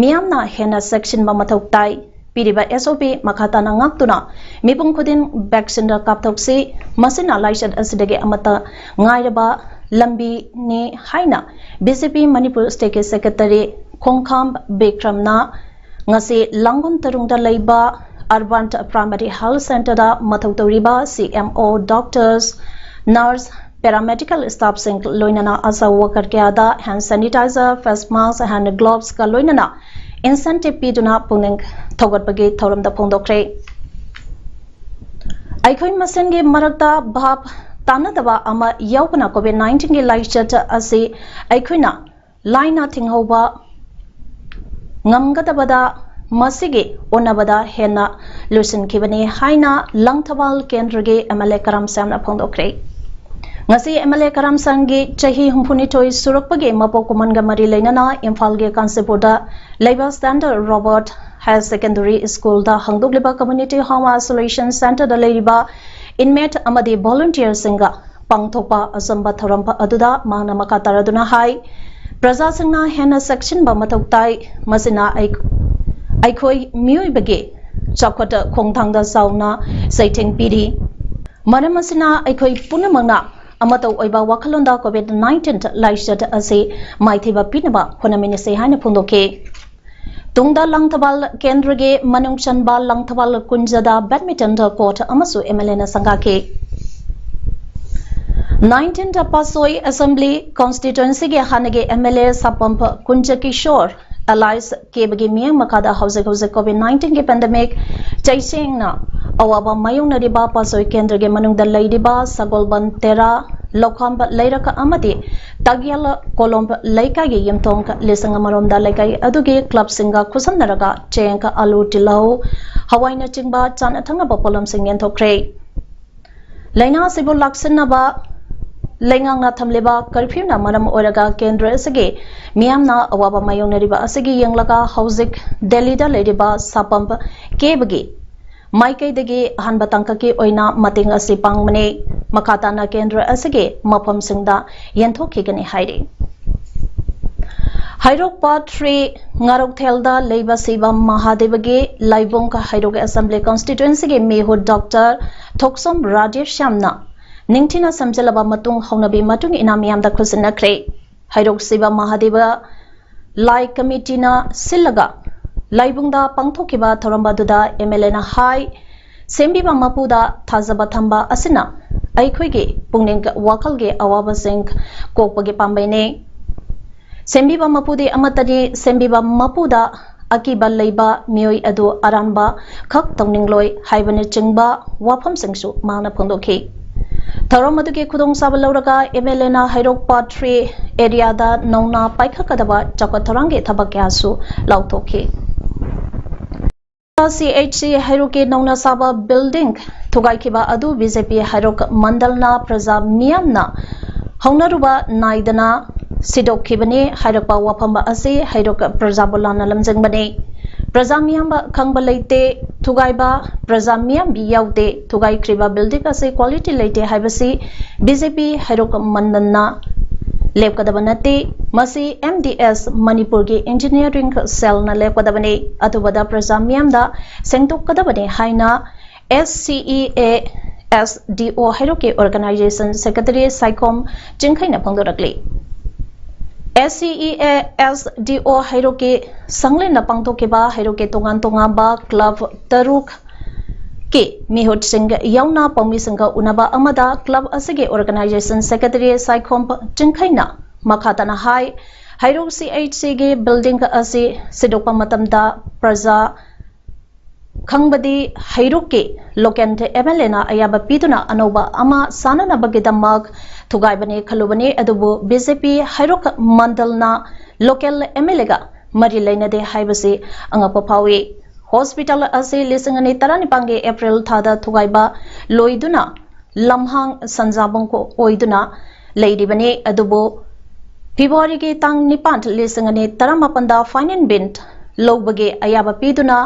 ꯃꯤꯌꯥꯝꯅ ꯍꯦꯟꯅ ꯆꯦꯛꯁꯤꯟꯕ ꯃꯊꯧ ꯇꯥꯏ꯫ ꯄꯤꯔꯤꯕ S O P ꯃꯈꯥ ꯇꯥꯅ ꯉꯥꯛꯇꯨꯅ ꯃꯤꯄꯨꯝ ꯈꯨꯗꯤꯡ vaccine ꯀꯥꯞꯊꯣꯛꯁꯤ꯫ ꯃꯁꯤꯅ ꯂꯥꯏꯆꯠ ꯑꯁꯤꯗꯒꯤ ꯑꯃꯠꯇ ꯉꯥꯏꯔꯕ ꯂꯝꯕꯤꯅꯤ ꯍꯥꯏꯅ B J P Manipur stateꯀꯤ secretary ꯈꯣꯡꯈꯥꯝ ꯕꯤꯀ꯭ꯔꯝꯅ ꯉꯁꯤ ꯂꯥꯡꯒꯣꯜ ꯇꯔꯨꯡꯗ ꯂꯩꯕ Urban Primary Health Centreꯗ ꯃꯊꯧ ꯇꯧꯔꯤꯕ C M O, doctors, nurse, paramedical staffꯁꯤꯡ ꯂꯣꯏꯅꯅ ASHA worker ꯀꯌꯥꯗ hand sanitizer, face mask, hand gloves ꯀ ꯂꯣꯏꯅꯅ incentive ꯄꯤꯗꯨꯅ ꯄꯨꯛꯅꯤꯡ ꯊꯧꯒꯠꯄꯒꯤ ꯊꯧꯔꯝꯗ ꯐꯣꯡꯗꯣꯛꯈ꯭ꯔꯦ꯫ ꯑꯩꯈꯣꯏ ꯃꯁꯦꯟꯒꯤ ꯃꯔꯛꯇ ꯚꯥꯞ ꯇꯥꯅꯗꯕ ꯑꯃ ꯌꯥꯎꯕꯅ COVID nineteenꯒꯤ ꯂꯥꯏꯆꯠ ꯑꯁꯤ ꯑꯩꯈꯣꯏꯅ ꯂꯥꯏꯅ ꯊꯤꯡꯍꯧꯕ ꯉꯝꯒꯗꯕꯗ ꯃꯁꯤꯒꯤ ꯑꯣꯟꯅꯕꯗ ꯍꯦꯟꯅ ꯂꯣꯏꯁꯤꯟꯈꯤꯕꯅꯤ ꯍꯥꯏꯅ ꯂꯪꯊꯕꯥꯜ ꯀꯦꯟꯗ꯭ꯔꯒꯤ M L A ꯀꯔꯝ ꯁ꯭ꯌꯥꯝꯅ ꯐꯣꯡꯗꯣꯛꯈ꯭ꯔꯦ꯫ ꯉꯁꯤ M L A ꯀꯔꯝ ꯁ꯭ꯌꯥꯝꯒꯤ ꯆꯍꯤ ꯍꯨꯝꯐꯨꯅꯤꯊꯣꯏ ꯁꯨꯔꯛꯄꯒꯤ ꯃꯄꯣꯛ ꯀꯨꯝꯍꯣꯟꯒ ꯃꯔꯤ ꯂꯩꯅꯅ ꯏꯝꯐꯥꯜꯒꯤ ꯀꯥꯟꯆꯤꯄꯨꯔꯗ ꯂꯩꯕ Standard Robert Higher Secondary Schoolꯗ ꯍꯥꯡꯗꯣꯛꯂꯤꯕ Community Home Isolation Centreꯗ ꯂꯩꯔꯤꯕ inmate ꯑꯃꯗꯤ volunteerꯁꯤꯡꯒ ꯄꯥꯡꯊꯣꯛꯄ ꯑꯆꯝꯕ ꯊꯧꯔꯝ ꯑꯗꯨꯗ ꯃꯍꯥꯛꯅ ꯃꯈꯥ ꯇꯥꯔꯗꯨꯅ ꯍꯥꯏ, ꯄ꯭ꯔꯖꯥꯁꯤꯡꯅ ꯍꯦꯟꯅ ꯆꯦꯛꯁꯤꯟꯕ ꯃꯊꯧ ꯇꯥꯏ꯫ ꯃꯁꯤꯅ ꯑꯩ-, ꯑꯩꯈꯣꯏ ꯃꯤꯑꯣꯏꯕꯒꯤ ꯆꯥꯎꯈꯠ ꯈꯣꯡꯊꯥꯡꯗ ꯆꯥꯎꯅ ꯆꯩꯊꯦꯡ ꯄꯤꯔꯤ꯫ ꯃꯔꯝ ꯑꯁꯤꯅ ꯑꯩꯈꯣꯏ ꯄꯨꯝꯅꯃꯛꯅ ꯑꯃꯠꯇ ꯑꯣꯏꯕ ꯋꯥꯈꯜꯂꯣꯟꯗ COVID nineteen ꯂꯥꯏꯆꯠ ꯑꯁꯤ ꯃꯥꯏꯊꯤꯕ ꯄꯤꯅꯕ ꯍꯣꯠꯅꯃꯤꯟꯅꯁꯤ ꯍꯥꯏꯅ ꯐꯣꯡꯗꯣꯛꯈꯤ꯫ ꯇꯨꯡꯗ ꯂꯪꯊꯕꯥꯜ ꯀꯦꯟꯗ꯭ꯔꯒꯤ ꯃꯅꯨꯡ ꯆꯟꯕ ꯂꯪꯊꯕꯥꯜ ꯀꯨꯟꯖꯗ badminton court ꯑꯃꯁꯨ M L Aꯅ ꯁꯪꯒꯥꯈꯤ꯫ Nineteenth ꯄꯥꯠꯁꯣꯏ Assembly Constituencyꯒꯤ ꯍꯥꯟꯅꯒꯤ M L A ꯁꯥꯄꯝ ꯀꯨꯟꯖ Kishore alias ꯀꯦꯕꯒꯤ ꯃꯤꯠꯌꯦꯡ ꯃꯈꯥꯗ ꯍꯧꯖꯤꯛ ꯍꯧꯖꯤꯛ COVID nineteenꯒꯤ pandemic ꯆꯩꯁꯦꯡꯅ ꯑꯋꯥꯕ ꯃꯥꯌꯣꯛꯅꯔꯤꯕ ꯄꯥꯠꯁꯣꯏ ꯀꯦꯟꯗ꯭ꯔꯒꯤ ꯃꯅꯨꯡꯗ ꯂꯩꯔꯤꯕ ꯁꯒꯣꯜꯕꯟ ꯇꯦꯔꯥ, ꯂꯧꯈꯥꯝꯕ ꯂꯩꯔꯛ ꯑꯃꯗꯤ ꯇꯥꯒꯤꯌꯥꯜ ꯀꯣꯂꯣꯝ ꯂꯩꯀꯥꯏꯒꯤ ꯌꯨꯝꯊꯣꯡ ꯂꯤꯁꯤꯡ ꯑꯃꯔꯣꯝꯗ ꯂꯩꯀꯥꯏ ꯑꯗꯨꯒꯤ clubꯁꯤꯡꯒ ꯈꯨꯠꯁꯝꯅꯔꯒ ꯆꯦꯡ, ꯑꯂꯨ, ꯇꯤꯜꯍꯧ, ꯍꯋꯥꯏꯅꯆꯤꯡꯕ ꯆꯥꯅ ꯊꯛꯅꯕ ꯄꯣꯠꯂꯝꯁꯤꯡ ꯌꯦꯟꯊꯣꯛꯈ꯭ꯔꯦ꯫ ꯂꯥꯏꯅꯥ ꯑꯁꯤꯕꯨ ꯂꯥꯛꯁꯤꯟꯅꯕ ꯂꯩꯉꯥꯛꯅ ꯊꯝꯂꯤꯕ curfewꯅ ꯃꯔꯝ ꯑꯣꯏꯔꯒ ꯀꯦꯟꯗ꯭ꯔ ꯑꯁꯤꯒꯤ ꯃꯤꯌꯥꯝꯅ ꯑꯋꯥꯕ ꯃꯥꯌꯣꯛꯅꯔꯤꯕ ꯑꯁꯤꯒꯤ ꯌꯦꯡꯂꯒ ꯍꯧꯖꯤꯛ ꯗꯦꯜꯂꯤꯗ ꯂꯩꯔꯤꯕ ꯁꯥꯄꯝ ꯀꯦꯕꯒꯤ ꯃꯥꯏꯀꯩꯗꯒꯤ ꯑꯍꯥꯟꯕ ꯇꯥꯡꯀꯛꯀꯤ ꯑꯣꯏꯅ ꯃꯇꯦꯡ ꯑꯁꯤ ꯄꯥꯡꯕꯅꯤ꯫ ꯃꯈꯥ ꯇꯥꯅ ꯀꯦꯟꯗ꯭ꯔ ꯑꯁꯤꯒꯤ ꯃꯐꯝꯁꯤꯡꯗ ꯌꯦꯟꯊꯣꯛꯈꯤꯒꯅꯤ ꯍꯥꯏꯔꯤ꯫ ꯍꯩꯔꯣꯛ ꯄꯥꯔꯠ ꯊ꯭ꯔꯤ ꯉꯥꯔꯣꯛꯊꯦꯜꯗ ꯂꯩꯕ ꯁꯤꯕ ꯃꯍꯥꯗꯦꯕꯒꯤ ꯂꯥꯏꯕꯨꯡ ꯍꯩꯔꯣꯛ ꯑꯦꯁꯦꯝꯕ꯭ꯂꯤ ꯀꯟꯁꯇꯤꯇ꯭ꯋꯦꯟꯁꯤꯒꯤ ꯃꯤꯍꯨꯠ ꯗꯣꯛꯇꯔ ꯊꯣꯛꯆꯣꯝ ꯔꯥꯙꯦꯁ꯭ꯌꯥꯝꯅ ꯅꯤꯡꯊꯤꯅ ꯁꯦꯝꯖꯤꯜꯂꯕ ꯃꯇꯨꯡ ꯍꯧꯅꯕꯤ ꯃꯇꯨꯡ ꯏꯟꯅ ꯃꯤꯌꯥꯝꯗ ꯈꯨꯠꯁꯤꯟꯅꯈ꯭ꯔꯦ꯫ ꯍꯩꯔꯣꯛ ꯁꯤꯕ ꯃꯍꯥꯗꯦꯕ ꯂꯥꯏ ꯀꯃꯤꯇꯤꯅ ꯁꯤꯜꯂꯒ ꯂꯥꯏꯕꯨꯡꯗ ꯄꯥꯡꯊꯣꯛꯈꯤꯕ ꯊꯧꯔꯝ ꯑꯗꯨꯗ ꯑꯦꯝ ꯑꯦꯜ ꯑꯦꯅ ꯍꯥꯏ, ꯁꯦꯝꯕꯤꯕ ꯃꯄꯨꯗ ꯊꯥꯖꯕ ꯊꯝꯕ ꯑꯁꯤꯅ ꯑꯩꯈꯣꯏꯒꯤ ꯄꯨꯛꯅꯤꯡ ꯋꯥꯈꯜꯒꯤ ꯑꯋꯥꯕꯁꯤꯡ ꯀꯣꯛꯄꯒꯤ ꯄꯥꯝꯕꯩꯅꯤ꯫ ꯁꯦꯝꯕꯤꯕ ꯃꯄꯨꯗꯤ ꯑꯃꯠꯇꯅꯤ, ꯁꯦꯝꯕꯤꯕ ꯃꯄꯨꯗ ꯑꯀꯤꯕ ꯂꯩꯕ ꯃꯤꯑꯣꯏ ꯑꯗꯨ ꯑꯔꯥꯟꯕ ꯈꯛ ꯇꯧꯅꯤꯡꯂꯣꯏ ꯍꯥꯏꯕꯅꯆꯤꯡꯕ ꯋꯥꯐꯝꯁꯤꯡꯁꯨ ꯃꯍꯥꯛꯅ ꯐꯣꯡꯗꯣꯛꯈꯤ꯫ ꯊꯧꯔꯝ ꯑꯗꯨꯒꯤ ꯈꯨꯗꯣꯡꯆꯥꯕ ꯂꯧꯔꯒ ꯑꯦꯝ ꯑꯦꯜ ꯑꯦꯅ ꯍꯩꯔꯣꯛ ꯄꯥꯔꯠ ꯊ꯭ꯔꯤ ꯑꯦꯔꯤꯌꯥꯗ ꯅꯧꯅ ꯄꯥꯏꯈꯠꯀꯗꯕ ꯆꯥꯎꯈꯠ ꯊꯧꯔꯥꯡꯒꯤ ꯊꯕꯛ ꯀꯌꯥꯁꯨ ꯂꯥꯎꯊꯣꯛꯈꯤ꯫ ꯁꯤ ꯑꯩꯆ ꯁꯤ ꯍꯩꯔꯣꯛꯀꯤ ꯅꯧꯅ ꯁꯥꯕ ꯕꯤꯜꯗꯤꯡ ꯊꯨꯒꯥꯏꯈꯤꯕ ꯑꯗꯨ ꯕꯤ ꯖꯦ ꯄꯤ ꯍꯩꯔꯣꯛ ꯃꯟꯗꯜꯅ ꯄ꯭ꯔꯖꯥ ꯃꯤꯌꯥꯝꯅ ꯍꯧꯅꯔꯨꯕ ꯅꯥꯏꯗꯅ ꯁꯤꯗꯣꯛꯈꯤꯕꯅꯤ ꯍꯥꯏꯔꯛꯄ ꯋꯥꯐꯝ ꯑꯁꯤ ꯍꯩꯔꯣꯛ ꯄ꯭ꯔꯖꯥꯕꯨ ꯂꯥꯟꯅ ꯂꯝꯖꯤꯡꯕꯅꯤ꯫ ꯄ꯭ꯔꯖꯥ ꯃꯤꯌꯥꯝꯕ ꯈꯪꯕ ꯂꯩꯇꯦ, ꯊꯨꯒꯥꯏꯕ ꯄ꯭ꯔꯖꯥ ꯃꯤꯌꯥꯝꯕꯤ ꯌꯥꯎꯗꯦ, ꯊꯨꯒꯥꯏꯈ꯭ꯔꯤꯕ ꯕꯤꯜꯗꯤꯡ ꯑꯁꯤ ꯀ꯭ꯋꯥꯂꯤꯇꯤ ꯂꯩꯇꯦ ꯍꯥꯏꯕꯁꯤ ꯕꯤ ꯖꯦ ꯄꯤ ꯍꯩꯔꯣꯛ ꯃꯟꯗꯜꯅ ꯂꯦꯞꯀꯗꯕ ꯅꯠꯇꯦ, ꯃꯁꯤ ꯑꯦꯝ ꯗꯤ ꯑꯦꯁ ꯃꯅꯤꯄꯨꯔꯒꯤ ꯏꯟꯖꯤꯅꯤꯌꯥꯔꯤꯡ ꯁꯦꯜꯅ ꯂꯦꯞꯀꯗꯕꯅꯤ꯫ ꯑꯊꯨꯕꯗ ꯄ꯭ꯔꯖꯥ ꯃꯤꯌꯥꯝꯗ ꯁꯦꯡꯗꯣꯛꯀꯗꯕꯅꯤ ꯍꯥꯏꯅ ꯑꯦꯁ ꯁꯤ ꯏ ꯑꯦ ꯑꯦꯁ ꯗꯤ ꯑꯣ ꯍꯩꯔꯣꯛꯀꯤ ꯑꯣꯔꯒꯅꯥꯏꯖꯦꯁꯟ ꯁꯦꯀ꯭ꯔꯦꯇꯔꯤ ꯁꯥꯏꯈꯣꯝ ꯆꯤꯡꯈꯩꯅ ꯐꯣꯡꯗꯣꯔꯛꯂꯤ꯫ ꯑꯦꯁ ꯁꯤ ꯏ ꯑꯦ ꯑꯦꯁ ꯗꯤ ꯑꯣ ꯍꯩꯔꯣꯛꯀꯤ ꯁꯪꯂꯦꯟꯗ ꯄꯥꯡꯊꯣꯛꯈꯤꯕ ꯍꯩꯔꯣꯛꯀꯤ ꯇꯣꯉꯥꯟ ꯇꯣꯉꯥꯟꯕ ꯀ꯭ꯂꯕ ꯇꯔꯨꯛ ꯀꯤ ꯃꯤꯍꯨꯠꯁꯤꯡ ꯌꯥꯎꯅ ꯄꯥꯎꯃꯤꯁꯤꯡꯒ ꯎꯅꯕ ꯑꯃꯗ ꯀ꯭ꯂꯕ ꯑꯁꯤꯒꯤ ꯑꯣꯔꯒꯅꯥꯏꯖꯦꯁꯟ ꯁꯦꯀ꯭ꯔꯦꯇꯔꯤ ꯁꯥꯏꯈꯣꯝ ꯆꯤꯡꯈꯩꯅ ꯃꯈꯥ ꯇꯥꯅ ꯍꯥꯏ, ꯍꯩꯔꯣꯛ ꯁꯤ ꯑꯩꯆ ꯁꯤꯒꯤ ꯕꯤꯜꯗꯤꯡ ꯑꯁꯤ ꯁꯤꯗꯣꯛꯄ ꯃꯇꯝꯗ ꯄ꯭ꯔꯖꯥ ꯈꯪꯕꯗꯤ ꯍꯩꯔꯣꯛꯀꯤ ꯂꯣꯀꯦꯜ ꯑꯦꯝ ꯑꯦꯜ ꯑꯦꯅ ꯑꯌꯥꯕ ꯄꯤꯗꯨꯅ ꯑꯅꯧꯕ ꯑꯃ ꯁꯥꯅꯅꯕꯒꯤꯗꯃꯛ ꯊꯨꯒꯥꯏꯕꯅꯤ ꯈꯜꯂꯨꯕꯅꯤ, ꯑꯗꯨꯕꯨ ꯕꯤ ꯖꯦ ꯄꯤ ꯍꯩꯔꯣꯛ ꯃꯟꯗꯜꯅ ꯂꯣꯀꯦꯜ ꯑꯦꯝ ꯑꯦꯜ ꯑꯦꯒ ꯃꯔꯤ ꯂꯩꯅꯗꯦ ꯍꯥꯏꯕꯁꯤ ꯑꯉꯛꯄ ꯐꯥꯎꯏ꯫ ꯍꯣꯁꯄꯤꯇꯥꯜ ꯑꯁꯤ ꯂꯤꯁꯤꯡ ꯑꯅꯤ ꯇꯔꯥꯅꯤꯄꯥꯟꯒꯤ ꯑꯦꯄ꯭ꯔꯤꯜ ꯊꯥꯗ ꯊꯨꯒꯥꯏꯕ ꯂꯣꯏꯗꯨꯅ ꯂꯝꯍꯥꯡ ꯁꯟꯖꯥꯕꯨꯡ ꯑꯣꯏꯗꯨꯅ ꯂꯩꯔꯤꯕꯅꯤ, ꯑꯗꯨꯕꯨ ꯐꯦꯕ꯭ꯔꯨꯋꯥꯔꯤꯒꯤ ꯇꯥꯡ ꯅꯤꯄꯥꯟ, ꯂꯤꯁꯤꯡ ꯑꯅꯤ ꯇꯔꯥꯃꯥꯄꯟꯗ ꯐꯥꯏꯟ ꯑꯦꯟ ꯕꯤꯟ ꯂꯧꯕꯒꯤ ꯑꯌꯥꯕ ꯄꯤꯗꯨꯅ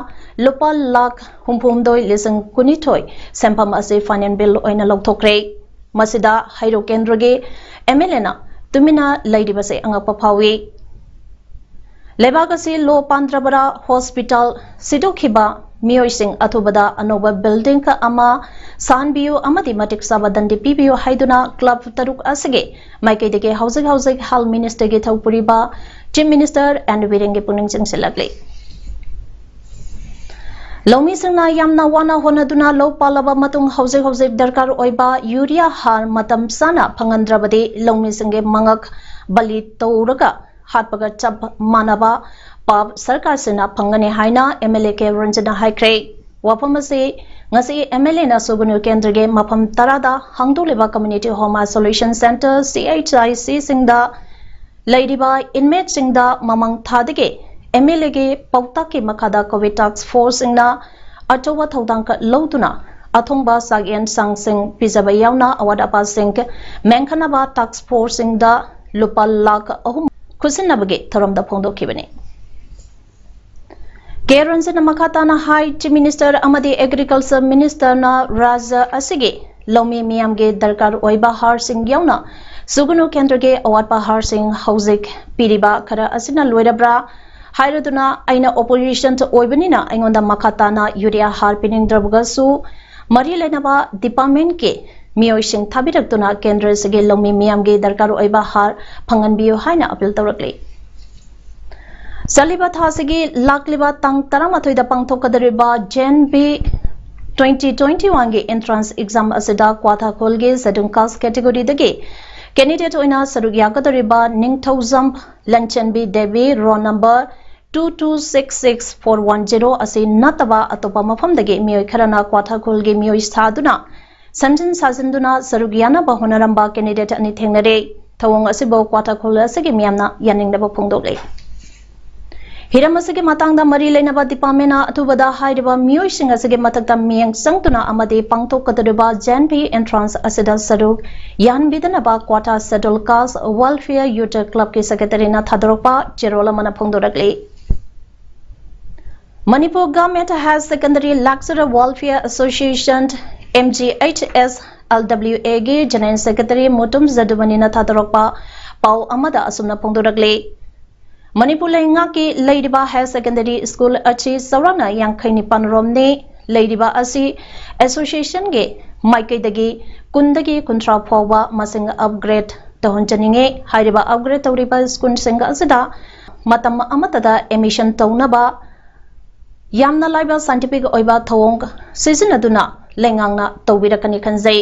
ꯂꯨꯄꯥ ꯂꯥꯈ ꯍꯨꯝꯐꯨꯍꯨꯝꯗꯣꯏ ꯂꯤꯁꯤꯡ ꯀꯨꯟꯅꯤꯊꯣꯏ ꯁꯦꯟꯐꯝ ꯑꯁꯤ ꯐꯥꯏꯅꯦꯟ ꯕꯤꯜ ꯑꯣꯏꯅ ꯂꯧꯊꯣꯛꯈ꯭ꯔꯦ꯫ ꯃꯁꯤꯗ ꯍꯩꯔꯣꯛ ꯀꯦꯟꯗ꯭ꯔꯒꯤ MLAꯅ ꯇꯨꯃꯤꯟꯅ ꯂꯩꯔꯤꯕꯁꯦ ꯑꯉꯛꯄ ꯐꯥꯎꯏ꯫ ꯂꯩꯕꯥꯛ ꯑꯁꯤ ꯂꯣ ꯄꯥꯟꯗ꯭ꯔꯕꯔꯥ ꯍꯣꯁꯄꯤꯇꯥꯜ ꯁꯤꯗꯣꯛꯈꯤꯕ ꯃꯤꯑꯣꯏꯁꯤꯡ ꯑꯊꯨꯕꯗ ꯑꯅꯧꯕ ꯕꯤꯜꯗꯤꯡ ꯑꯃ ꯁꯥꯍꯟꯕꯤꯌꯨ ꯑꯃꯗꯤ ꯃꯇꯤꯛ ꯆꯥꯕ ꯗꯟꯗꯤ ꯄꯤꯕꯤꯌꯨ ꯍꯥꯏꯗꯨꯅ ꯀ꯭ꯂꯕ ꯇꯔꯨꯛ ꯑꯁꯤꯒꯤ ꯃꯥꯏꯀꯩꯗꯒꯤ ꯍꯧꯖꯤꯛ ꯍꯧꯖꯤꯛ ꯍꯦꯜꯊ ꯃꯤꯅꯤꯁꯇꯔꯒꯤ ꯊꯧ ꯄꯨꯔꯤꯕ ꯆꯤꯐ ꯃꯤꯅꯤꯁꯇꯔ ꯑꯦꯟ ꯕꯤꯔꯦꯟꯒꯤ ꯄꯨꯛꯅꯤꯡ ꯆꯤꯡꯁꯤꯜꯂꯛꯂꯤ꯫ ꯂꯧꯃꯤꯁꯤꯡꯅ ꯌꯥꯝꯅ ꯋꯥꯅ ꯍꯣꯠꯅꯗꯨꯅ ꯂꯧ ꯄꯥꯜꯂꯕ ꯃꯇꯨꯡ ꯍꯧꯖꯤꯛ ꯍꯧꯖꯤꯛ ꯗꯔꯀꯥꯔ ꯑꯣꯏꯕ ꯌꯨꯔꯤꯌꯥ ꯍꯥꯔ ꯃꯇꯝ ꯆꯥꯅ ꯐꯪꯍꯟꯗ꯭ꯔꯕꯗꯤ ꯂꯧꯃꯤꯁꯤꯡꯒꯤ ꯃꯉꯛ ꯕꯂꯤ ꯇꯧꯔꯒ ꯍꯥꯠꯄꯒ ꯆꯞ ꯃꯥꯟꯅꯕ ꯄꯥꯞ ꯁꯔꯀꯥꯔꯁꯤꯅ ꯐꯪꯒꯅꯤ ꯍꯥꯏꯅ MLA ꯀꯦ ꯔꯟꯖꯟꯅ ꯍꯥꯏꯈ꯭ꯔꯦ꯫ ꯋꯥꯐꯝ ꯑꯁꯤ ꯉꯁꯤ MLAꯅ ꯁꯨꯒꯅꯨ ꯀꯦꯟꯗ꯭ꯔꯒꯤ ꯃꯐꯝ ꯇꯔꯥꯗ ꯍꯥꯡꯗꯣꯛꯂꯤꯕ ꯀꯝꯃ꯭ꯌꯨꯅꯤꯇꯤ ꯍꯣꯝ ꯑꯥꯏꯁꯣꯂꯦꯁꯟ ꯁꯦꯟꯇꯔ, CHICꯁꯤꯡꯗ ꯂꯩꯔꯤꯕ ꯏꯟꯃꯦꯠꯁꯤꯡꯗ ꯃꯃꯥꯡ ꯊꯥꯗꯒꯤ MLAꯒꯤ ꯄꯥꯎꯇꯥꯛꯀꯤ ꯃꯈꯥꯗ ꯀꯣꯚꯤꯗ ꯇꯥꯛꯁ ꯐꯣꯔꯁꯁꯤꯡꯅ ꯑꯆꯧꯕ ꯊꯧꯗꯥꯡ ꯂꯧꯗꯨꯅ ꯑꯊꯣꯡꯕ ꯆꯥꯛ ꯌꯦꯟꯁꯥꯡꯁꯤꯡ ꯄꯤꯖꯕ ꯌꯥꯎꯅ ꯑꯋꯥꯠ ꯑꯄꯥꯁꯤꯡ ꯃꯦꯟꯈꯠꯅꯕ ꯇꯥꯛꯁ ꯐꯣꯔꯁꯁꯤꯡꯗ ꯂꯨꯄꯥ ꯂꯥꯈ ꯑꯍꯨꯝ ꯈꯨꯠꯁꯤꯟꯅꯕꯒꯤ ꯊꯧꯔꯝꯗ ꯐꯣꯡꯗꯣꯛꯈꯤꯕꯅꯤ꯫ ꯀꯦ ꯔꯟꯖꯟꯅ ꯃꯈꯥ ꯇꯥꯅ ꯍꯥꯏ, ꯆꯤꯐ ꯃꯤꯅꯤꯁꯇꯔ ꯑꯃꯗꯤ ꯑꯦꯒ꯭ꯔꯤꯀꯜꯆꯔ ꯃꯤꯅꯤꯁꯇꯔꯅ ꯔꯥꯖ꯭ꯌ ꯑꯁꯤꯒꯤ ꯂꯧꯃꯤ ꯃꯤꯌꯥꯝꯒꯤ ꯗꯔꯀꯥꯔ ꯑꯣꯏꯕ ꯍꯥꯔꯁꯤꯡ ꯌꯥꯎꯅ ꯁꯨꯒꯅꯨ ꯀꯦꯟꯗ꯭ꯔꯒꯤ ꯑꯋꯥꯠꯄ ꯍꯥꯔꯁꯤꯡ ꯍꯧꯖꯤꯛ ꯄꯤꯔꯤꯕ ꯈꯔ ꯑꯁꯤꯅ ꯂꯣꯏꯔꯕ꯭ꯔꯥ ꯍꯥꯏꯔꯗꯨꯅ, ꯑꯩꯅ ꯑꯣꯄꯣꯖꯤꯁꯟ ꯑꯣꯏꯕꯅꯤꯅ ꯑꯩꯉꯣꯟꯗ ꯃꯈꯥ ꯇꯥꯅ ꯌꯨꯔꯤꯌꯥ ꯍꯥꯔ ꯄꯤꯅꯤꯡꯗ꯭ꯔꯕꯒꯁꯨ ꯃꯔꯤ ꯂꯩꯅꯕ ꯗꯤꯄꯥꯔꯠꯃꯦꯟꯠꯀꯤ ꯃꯤꯑꯣꯏꯁꯤꯡ ꯊꯥꯕꯤꯔꯛꯇꯨꯅ ꯀꯦꯟꯗ꯭ꯔ ꯑꯁꯤꯒꯤ ꯂꯧꯃꯤ ꯃꯤꯌꯥꯝꯒꯤ ꯗꯔꯀꯥꯔ ꯑꯣꯏꯕ ꯍꯥꯔ ꯐꯪꯍꯟꯕꯤꯌꯨ ꯍꯥꯏꯅ ꯑꯄꯤꯜ ꯇꯧꯔꯛꯂꯤ꯫ ꯆꯠꯂꯤꯕ ꯊꯥꯁꯤꯒꯤ ꯂꯥꯛꯂꯤꯕ ꯇꯥꯡ ꯇꯔꯥꯃꯥꯊꯣꯏꯗ ꯄꯥꯡꯊꯣꯛꯀꯗꯧꯔꯤꯕ JNV twenty twenty-oneꯒꯤ entrance exam ꯑꯁꯤꯗ ꯀ꯭ꯋꯥꯊꯥꯈꯣꯜꯒꯤ scheduled caste categoryꯗꯒꯤ candidate ꯑꯣꯏꯅ ꯁꯔꯨꯛ ꯌꯥꯒꯗꯧꯔꯤꯕ ꯅꯤꯡꯊꯧꯖꯝ ꯂꯟꯆꯦꯟꯕꯤ Devi, roll number two two six six four one zero ꯑꯁꯤ ꯅꯠꯇꯕ ꯑꯇꯣꯞꯄ ꯃꯐꯝꯗꯒꯤ ꯃꯤꯑꯣꯏ ꯈꯔꯅ ꯀ꯭ꯋꯥꯊꯥꯈꯣꯜꯒꯤ ꯃꯤꯑꯣꯏ ꯁꯥꯗꯨꯅ ꯁꯦꯝꯖꯤꯟ ꯁꯥꯖꯤꯟꯗꯨꯅ ꯁꯔꯨꯛ ꯌꯥꯅꯕ ꯍꯣꯠꯅꯔꯝꯕ candidate ꯑꯅꯤ ꯊꯦꯡꯅꯔꯦ꯫ ꯊꯧꯑꯣꯡ ꯑꯁꯤꯕꯨ ꯀ꯭ꯋꯥꯊꯥꯈꯣꯜ ꯑꯁꯤꯒꯤ ꯃꯤꯌꯥꯝꯅ ꯌꯥꯅꯤꯡꯗꯕ ꯐꯣꯡꯗꯣꯛꯂꯤ꯫ ꯍꯤꯔꯝ ꯑꯁꯤꯒꯤ ꯃꯇꯥꯡꯗ ꯃꯔꯤ ꯂꯩꯅꯕ departmentꯅ ꯑꯊꯨꯕꯗ ꯍꯥꯏꯔꯤꯕ ꯃꯤꯑꯣꯏꯁꯤꯡ ꯑꯁꯤꯒꯤ ꯃꯊꯛꯇ ꯃꯤꯠꯌꯦꯡ ꯆꯪꯗꯨꯅ ꯑꯃꯗꯤ ꯄꯥꯡꯊꯣꯛꯀꯗꯧꯔꯤꯕ JNV entrance ꯑꯁꯤꯗ ꯁꯔꯨꯛ ꯌꯥꯍꯟꯕꯤꯗꯅꯕ ꯀ꯭ꯋꯥꯊꯥ scheduled caste welfare youth clubꯀꯤ secretaryꯅ ꯊꯥꯗꯣꯔꯛꯄ ꯆꯦꯔꯣꯜ ꯑꯃꯅ ꯐꯣꯡꯗꯣꯔꯛꯂꯤ꯫ Manipur Government Higher Secondary Lecturer Welfare Association, M G H S L W A ꯒꯤ General Secretary ꯃꯨꯇꯨꯝ ꯖꯗꯨꯃꯅꯤꯅ ꯊꯥꯗꯣꯔꯛꯄ ꯄꯥꯎ ꯑꯃꯗ ꯑꯁꯨꯝꯅ ꯐꯣꯡꯗꯣꯔꯛꯂꯤ꯫ ꯃꯅꯤꯄꯨꯔ ꯂꯩꯉꯥꯛꯀꯤ ꯂꯩꯔꯤꯕ higher secondary school ꯑꯁꯤ ꯆꯥꯎꯔꯥꯛꯅ ꯌꯥꯡꯈꯩ ꯅꯤꯄꯥꯟ ꯔꯣꯝꯅꯤ꯫ ꯂꯩꯔꯤꯕ ꯑꯁꯤ association ꯒꯤ ꯃꯥꯏꯀꯩꯗꯒꯤ ꯀꯨꯟꯗꯒꯤ ꯀꯨꯟꯊ꯭ꯔꯥ ꯐꯥꯎꯕ ꯃꯁꯤꯡ upgrade ꯇꯧꯍꯟꯖꯅꯤꯡꯉꯤ꯫ ꯍꯥꯏꯔꯤꯕ upgrade ꯇꯧꯔꯤꯕ school ꯁꯤꯡ ꯑꯁꯤꯗ ꯃꯇꯝ ꯑꯃꯠꯇꯗ admission ꯇꯧꯅꯕ ꯌꯥꯝꯅ ꯂꯥꯏꯕ scientific ꯑꯣꯏꯕ ꯊꯧꯑꯣꯡ ꯁꯤꯖꯤꯟꯅꯗꯨꯅ ꯂꯩꯉꯥꯛꯅ ꯇꯧꯕꯤꯔꯛꯀꯅꯤ ꯈꯟꯖꯩ꯫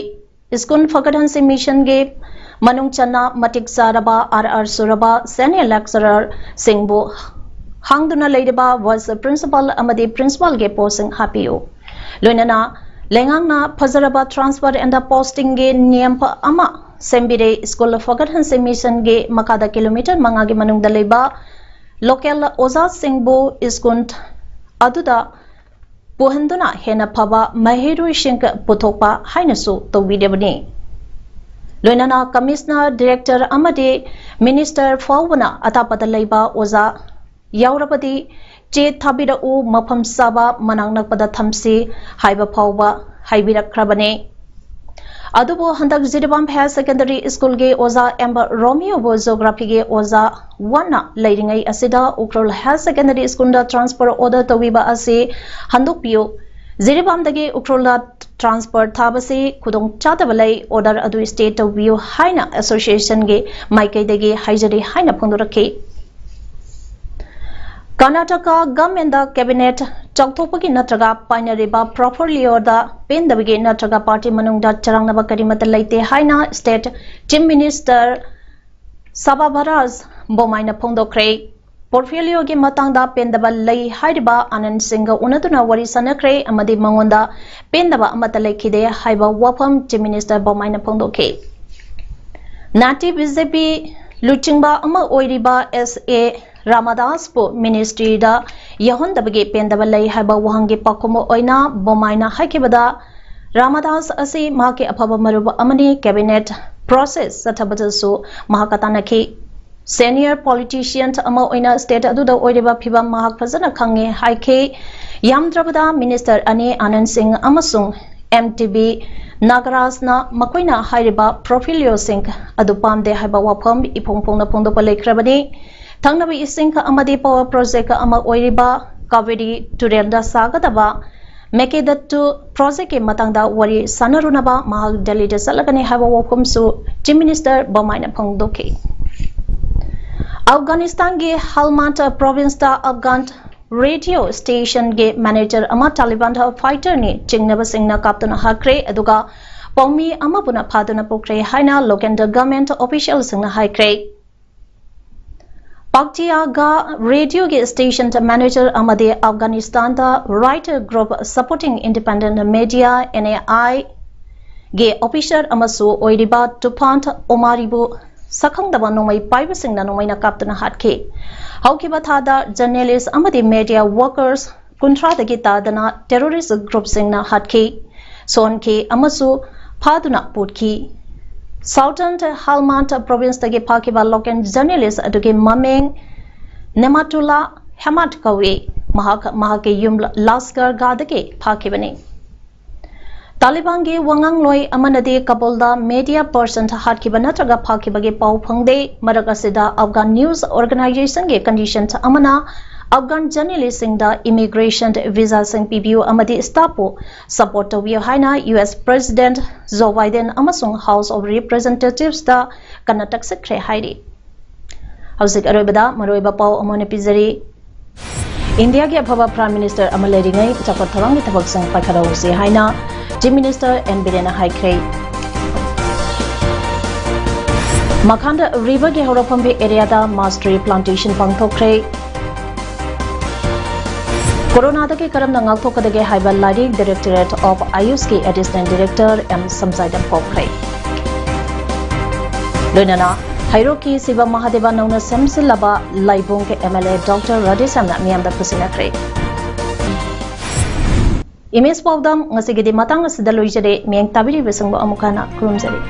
School ꯐꯒꯠꯍꯟꯁꯤ mission ꯒꯤ ꯃꯅꯨꯡ ꯆꯟꯅ ꯃꯇꯤꯛ ꯆꯥꯔꯕ ꯑꯥꯔ ꯑꯥꯔ ꯁꯨꯔꯕ senior lecturer ꯁꯤꯡꯕꯨ ꯍꯥꯡꯗꯨꯅ ꯂꯩꯔꯤꯕ vice principal ꯑꯃꯗꯤ principal ꯒꯤ post ꯁꯤꯡ ꯍꯥꯞꯄꯤꯌꯨ꯫ ꯂꯣꯏꯅꯅ ꯂꯩꯉꯥꯛꯅ ꯐꯖꯔꯕ transfer and posting ꯒꯤ ꯅꯤꯌꯝ ꯑꯃ ꯁꯦꯝꯕꯤꯔꯦ꯫ School ꯐꯒꯠꯍꯟꯁꯤ mission ꯒꯤ ꯃꯈꯥꯗ kilometre ꯃꯉꯥꯒꯤ ꯃꯅꯨꯡꯗ ꯂꯩꯕ local ꯑꯣꯖꯥꯁꯤꯡꯕꯨ school ꯑꯗꯨꯗ ꯄꯨꯍꯟꯗꯨꯅ ꯍꯦꯟꯅ ꯐꯕ ꯃꯍꯩꯔꯣꯏꯁꯤꯡ ꯄꯨꯊꯣꯛꯄ ꯍꯥꯏꯅꯁꯨ ꯇꯧꯕꯤꯔꯕꯅꯤ꯫ ꯂꯣꯏꯅꯅ commissioner, director ꯑꯃꯗꯤ minister ꯐꯥꯎꯕꯅ ꯑꯇꯥꯞꯄꯗ ꯂꯩꯕ ꯑꯣꯖꯥ ꯌꯥꯎꯔꯕꯗꯤ ꯆꯦ ꯊꯥꯕꯤꯔꯛꯎ, ꯃꯐꯝ ꯆꯥꯕ ꯃꯅꯥꯛ ꯅꯛꯄꯗ ꯊꯝꯁꯤ ꯍꯥꯏꯕ ꯐꯥꯎꯕ ꯍꯥꯏꯕꯤꯔꯛꯈ꯭ꯔꯕꯅꯤ꯫ ꯑꯗꯨꯕꯨ ꯍꯟꯗꯛ ꯖꯤꯔꯤꯕꯥꯝ higher secondary school ꯒꯤ ꯑꯣꯖꯥ ꯑꯦꯝ ꯔꯣꯃꯤꯌꯣꯕꯨ geography ꯒꯤ ꯑꯣꯖꯥ ꯋꯥꯅ ꯂꯩꯔꯤꯉꯩ ꯑꯁꯤꯗ ꯎꯈ꯭ꯔꯨꯜ higher secondary school ꯗ transfer order ꯇꯧꯕꯤꯕ ꯑꯁꯤ ꯍꯟꯗꯣꯛꯄꯤꯌꯨ꯫ ꯖꯤꯔꯤꯕꯥꯝꯗꯒꯤ ꯎꯈ꯭ꯔꯨꯜꯗ transfer ꯊꯥꯕꯁꯤ ꯈꯨꯗꯣꯡ ꯆꯥꯗꯕ ꯂꯩ, order ꯑꯗꯨ stay ꯇꯧꯕꯤꯌꯨ ꯍꯥꯏꯅ association ꯒꯤ ꯃꯥꯏꯀꯩꯗꯒꯤ ꯍꯥꯏꯖꯔꯤ ꯍꯥꯏꯅ ꯐꯣꯡꯗꯣꯔꯛꯈꯤ꯫ ꯀꯔꯅꯥꯇꯀꯥ government ꯗ cabinet ꯆꯥꯎꯊꯣꯛꯄꯒꯤ ꯅꯠꯇ꯭ꯔꯒ ꯄꯥꯏꯅꯔꯤꯕ portfolio ꯗ ꯄꯦꯟꯗꯕꯒꯤ ꯅꯠꯇ꯭ꯔꯒ party ꯃꯅꯨꯡꯗ ꯆꯔꯥꯡꯅꯕ ꯀꯔꯤꯃꯠꯇ ꯂꯩꯇꯦ ꯍꯥꯏꯅ state chief minister ꯁꯕꯥꯚꯔꯥꯖ ꯕꯣꯃꯥꯏꯅ ꯐꯣꯡꯗꯣꯛꯈ꯭ꯔꯦ꯫ Portfolio ꯒꯤ ꯃꯇꯥꯡꯗ ꯄꯦꯟꯗꯕ ꯂꯩ ꯍꯥꯏꯔꯤꯕ ꯑꯅꯟ ꯁꯤꯡꯒ ꯎꯅꯗꯨꯅ ꯋꯥꯔꯤ ꯁꯥꯟꯅꯈ꯭ꯔꯦ ꯑꯃꯗꯤ ꯃꯉꯣꯟꯗ ꯄꯦꯟꯗꯕ ꯑꯃꯠꯇ ꯂꯩꯈꯤꯗꯦ ꯍꯥꯏꯕ ꯋꯥꯐꯝ chief minister ꯕꯣꯃꯥꯏꯅ ꯐꯣꯡꯗꯣꯛꯈꯤ꯫ ꯅꯥꯇꯤ ꯕꯤ ꯖꯦ ꯄꯤ ꯂꯨꯆꯤꯡꯕ ꯑꯃ ꯑꯣꯏꯔꯤꯕ ꯑꯦꯁ ꯑꯦ ꯔꯥꯃꯥꯗꯥꯁꯄꯨ ministry ꯗ ꯌꯥꯎꯍꯟꯗꯕꯒꯤ ꯄꯦꯟꯗꯕ ꯂꯩ ꯍꯥꯏꯕ ꯋꯥꯍꯪꯒꯤ ꯄꯥꯎꯈꯨꯝ ꯑꯣꯏꯅ ꯕꯣꯃꯥꯏꯅ ꯍꯥꯏꯈꯤꯕꯗ, ꯔꯥꯃꯥꯗꯥꯁ ꯑꯁꯤ ꯃꯍꯥꯛꯀꯤ ꯑꯐꯕ ꯃꯔꯨꯞ ꯑꯃꯅꯤ, cabinet process ꯆꯠꯊꯕꯗꯁꯨ ꯃꯍꯥꯛꯀ ꯇꯥꯟꯅꯈꯤ꯫ ꯁꯦꯅꯤꯌꯔ ꯄꯣꯂꯤꯇꯤꯁꯤꯌꯟ ꯑꯃ ꯑꯣꯏꯅ ꯁ꯭ꯇꯦꯠ ꯑꯗꯨꯗ ꯑꯣꯏꯔꯤꯕ ꯐꯤꯕꯝ ꯃꯍꯥꯛ ꯐꯖꯅ ꯈꯪꯉꯦ ꯍꯥꯏꯈꯤ꯫ ꯌꯥꯝꯗ꯭ꯔꯕꯗ ꯃꯤꯅꯤꯁꯇꯔ ꯑꯅꯤ ꯑꯅꯟ ꯁꯤꯡ ꯑꯃꯁꯨꯡ ꯑꯦꯝ ꯇꯤ ꯕꯤ ꯅꯥꯒꯔꯥꯖꯅ ꯃꯈꯣꯏꯅ ꯍꯥꯏꯔꯤꯕ ꯄꯣꯔꯠꯐꯣꯂꯤꯑꯣꯁꯤꯡ ꯑꯗꯨ ꯄꯥꯝꯗꯦ ꯍꯥꯏꯕ ꯋꯥꯐꯝ ꯏꯐꯣꯡ ꯐꯣꯡꯅ ꯐꯣꯡꯗꯣꯛꯄ ꯂꯩꯈ꯭ꯔꯕꯅꯤ꯫ ꯊꯛꯅꯕ ꯏꯁꯤꯡ ꯑꯃꯗꯤ ꯄꯥꯋꯔ ꯄ꯭ꯔꯣꯖꯦꯛ ꯑꯃ ꯑꯣꯏꯔꯤꯕ ꯀꯥꯕꯦꯔꯤ ꯇꯨꯔꯦꯜꯗ ꯁꯥꯒꯗꯕ ꯃꯦꯀꯦꯗꯠꯇꯨ ꯄ꯭ꯔꯣꯖꯦꯛꯀꯤ ꯃꯇꯥꯡꯗ ꯋꯥꯔꯤ ꯁꯥꯟꯅꯔꯨꯅꯕ ꯃꯍꯥꯛ ꯗꯦꯜꯂꯤꯗ ꯆꯠꯂꯒꯅꯤ ꯍꯥꯏꯕ ꯋꯥꯐꯝꯁꯨ ꯆꯤꯐ ꯃꯤꯅꯤꯁꯇꯔ ꯕꯣꯝꯃꯥꯏꯅ ꯐꯣꯡꯗꯣꯛꯈꯤ꯫ ꯑꯐꯒꯥꯅꯤꯁꯇꯥꯟꯒꯤ ꯍꯜꯃꯥꯟꯗ ꯄ꯭ꯔꯣꯚꯤꯟꯁꯇ ꯑꯐꯒꯥꯟ ꯔꯦꯗꯤꯑꯣ ꯁ꯭ꯇꯦꯁꯟꯒꯤ ꯃꯦꯅꯦꯖꯔ ꯑꯃ ꯇꯥꯂꯤꯕꯥꯟ ꯐꯥꯏꯇꯔꯅꯤ ꯆꯤꯡꯅꯕꯁꯤꯡꯅ ꯀꯥꯞꯇꯨꯅ ꯍꯥꯠꯈ꯭ꯔꯦ, ꯑꯗꯨꯒ ꯄꯥꯎꯃꯤ ꯑꯃꯕꯨꯅ ꯐꯥꯗꯨꯅ ꯄꯨꯈ꯭ꯔꯦ ꯍꯥꯏꯅ ꯂꯣꯀꯦꯜ ꯒꯚꯔꯟꯃꯦꯟꯠ ꯑꯣꯐꯤꯁꯤꯌꯦꯜꯁꯤꯡꯅ ꯍꯥꯏꯈ꯭ꯔꯦ꯫ ꯄꯥꯛꯇꯤꯌꯥꯒ ꯔꯦꯗꯤꯑꯣꯒꯤ ꯁ꯭ꯇꯦꯁꯟ ꯃꯦꯅꯦꯖꯔ ꯑꯃꯗꯤ ꯑꯐꯒꯥꯅꯤꯁꯇꯥꯟꯗ right group supporting independent media, N A I, ꯒꯤ ꯑꯣꯐꯤꯁꯔ ꯑꯃꯁꯨ ꯑꯣꯏꯔꯤꯕ ꯇꯨꯐꯥꯟ ꯑꯣꯃꯥꯔꯤꯕꯨ ꯁꯛꯈꯪꯗꯕ ꯅꯣꯡꯃꯩ ꯄꯥꯏꯕꯁꯤꯡꯅ ꯅꯣꯡꯃꯩꯅ ꯀꯥꯞꯇꯨꯅ ꯍꯥꯠꯈꯤ꯫ ꯍꯧꯈꯤꯕ ꯊꯥꯗ ꯖꯔꯅꯦꯂꯤꯁ ꯑꯃꯗꯤ ꯃꯦꯗꯤꯌꯥ ꯋꯥꯔꯀꯔꯁ ꯀꯨꯟꯊ꯭ꯔꯥꯗꯒꯤ ꯇꯥꯗꯅ ꯇꯦꯔꯣꯔꯤꯁ ꯒ꯭ꯔꯨꯞꯁꯤꯡꯅ ꯍꯥꯠꯈꯤ, ꯁꯣꯛꯍꯟꯈꯤ ꯑꯃꯁꯨ ꯐꯥꯗꯨꯅ ꯄꯨꯈꯤ꯫ ꯁꯥꯎꯊꯔꯟ ꯍꯜꯃꯥꯟꯗ ꯄ꯭ꯔꯣꯚꯤꯟꯁꯇꯒꯤ ꯐꯥꯈꯤꯕ ꯂꯣꯀꯦꯜ ꯖꯔꯅꯦꯂꯤꯁ ꯑꯗꯨꯒꯤ ꯃꯃꯤꯡ ꯅꯦꯃꯥꯇꯨꯂꯥ ꯍꯦꯃꯥꯠ ꯀꯧꯏ꯫ ꯃꯍꯥꯛ ꯃꯍꯥꯛꯀꯤ ꯌꯨꯝ ꯂꯥꯁꯀꯔꯒꯥꯗꯒꯤ ꯐꯥꯈꯤꯕꯅꯤ꯫ ꯇꯥꯂꯤꯕꯥꯟꯒꯤ ꯋꯥꯉꯥꯡꯂꯣꯏ ꯑꯃꯅꯗꯤ ꯀꯕꯨꯜꯗ ꯃꯦꯗꯤꯌꯥ ꯄꯔꯁꯟ ꯍꯥꯠꯈꯤꯕ ꯅꯠꯇ꯭ꯔꯒ ꯐꯥꯈꯤꯕꯒꯤ ꯄꯥꯎ ꯐꯪꯗꯦ꯫ ꯃꯔꯛ ꯑꯁꯤꯗ ꯑꯐꯒꯥꯟ ꯅ꯭ꯌꯨꯁ ꯑꯣꯔꯒꯅꯥꯏꯖꯦꯁꯟꯒꯤ ꯀꯟꯗꯤꯁꯟ ꯑꯃꯅ ꯑꯐꯒꯥꯟ ꯖꯔꯅꯦꯂꯤꯁꯁꯤꯡꯗ ꯏꯃꯤꯒ꯭ꯔꯦꯁꯟ ꯚꯤꯖꯥꯁꯤꯡ ꯄꯤꯕꯤꯌꯨ ꯑꯃꯗꯤ ꯁ꯭ꯇꯥꯐꯄꯨ ꯁꯄꯣꯔꯠ ꯇꯧꯕꯤꯌꯨ ꯍꯥꯏꯅ ꯌꯨ ꯑꯦꯁ ꯄ꯭ꯔꯦꯁꯤꯗꯦꯟꯠ ꯖꯣ ꯕꯥꯏꯗꯦꯟ ꯑꯃꯁꯨꯡ ꯍꯥꯎꯁ ꯑꯣꯐ ꯔꯤꯄ꯭ꯔꯦꯖꯦꯟꯇꯦꯇꯤꯚꯁꯇ ꯀꯟꯅ ꯇꯛꯁꯤꯠꯈ꯭ꯔꯦ ꯍꯥꯏꯔꯤ꯫ ꯍꯧꯖꯤꯛ ꯑꯔꯣꯏꯕꯗ ꯃꯔꯨꯑꯣꯏꯕ ꯄꯥꯎ ꯑꯃ ꯑꯣꯏꯅ ꯄꯤꯖꯔꯤ꯫ ꯏꯟꯗꯤꯌꯥꯒꯤ ꯑꯐꯕ ꯄ꯭ꯔꯥꯏꯝ ꯃꯤꯅꯤꯁꯇꯔ ꯑꯃ ꯂꯩꯔꯤꯉꯩ ꯆꯥꯎꯈꯠ ꯊꯧꯔꯥꯡꯒꯤ ꯊꯕꯛꯁꯤꯡ ꯄꯥꯏꯈꯠꯍꯧꯁꯤ ꯍꯥꯏꯅ ꯆꯤꯐ ꯃꯤꯅꯤꯁꯇꯔ ꯑꯦꯟ ꯕꯤꯔꯦꯟꯅ ꯍꯥꯏꯈ꯭ꯔꯦ꯫ ꯃꯈꯥꯟꯗ ꯔꯤꯚꯔꯒꯤ ꯍꯧꯔꯛꯐꯝꯒꯤ ꯑꯦꯔꯤꯌꯥꯗ ꯃꯥꯁ ꯇ꯭ꯔꯤ ꯄ꯭ꯂꯥꯟꯇꯦꯁꯟ ꯄꯥꯡꯊꯣꯛꯈ꯭ꯔꯦ꯫ ꯀꯣꯔꯣꯅꯥꯗꯒꯤ ꯀꯔꯝꯅ ꯉꯥꯛꯊꯣꯛꯀꯗꯒꯦ ꯍꯥꯏꯕ ꯂꯥꯏꯔꯤꯛ ꯗꯥꯏꯔꯦꯛꯇꯣꯔꯦꯠ ꯑꯣꯐ ꯑꯥꯌꯨꯁꯀꯤ ꯑꯦꯗꯤꯁꯅꯦꯜ ꯗꯥꯏꯔꯦꯛꯇꯔ ꯑꯦꯝ ꯁꯝꯖꯥꯏꯗ ꯐꯣꯡꯈ꯭ꯔꯦ꯫ ꯂꯣꯏꯅꯅ ꯍꯩꯔꯣꯛꯀꯤ ꯁꯤꯕ ꯃꯍꯥꯗꯦꯕ ꯅꯧꯅ ꯁꯦꯝꯖꯤꯜꯂꯕ ꯂꯥꯏꯕꯨꯡꯒꯤ ꯑꯦꯝ ꯑꯦꯜ ꯑꯦ ꯗꯣꯛꯇꯔ ꯔꯥꯙꯦꯁ꯭ꯌꯥꯝꯅ ꯃꯤꯌꯥꯝꯗ ꯈꯨꯠꯁꯤꯟꯅꯈ꯭ꯔꯦ꯫ ꯏꯃꯦꯖ ꯄꯥꯎꯗꯝ ꯉꯁꯤꯒꯤꯗꯤ ꯃꯇꯥꯡ ꯑꯁꯤꯗ ꯂꯣꯏꯖꯔꯦ꯫ ꯃꯤꯠꯌꯦꯡ ꯇꯥꯕꯤꯔꯤꯕꯁꯤꯡꯕꯨ ꯑꯃꯨꯛ ꯍꯟꯅ ꯈꯨꯔꯨꯝꯖꯔꯤ꯫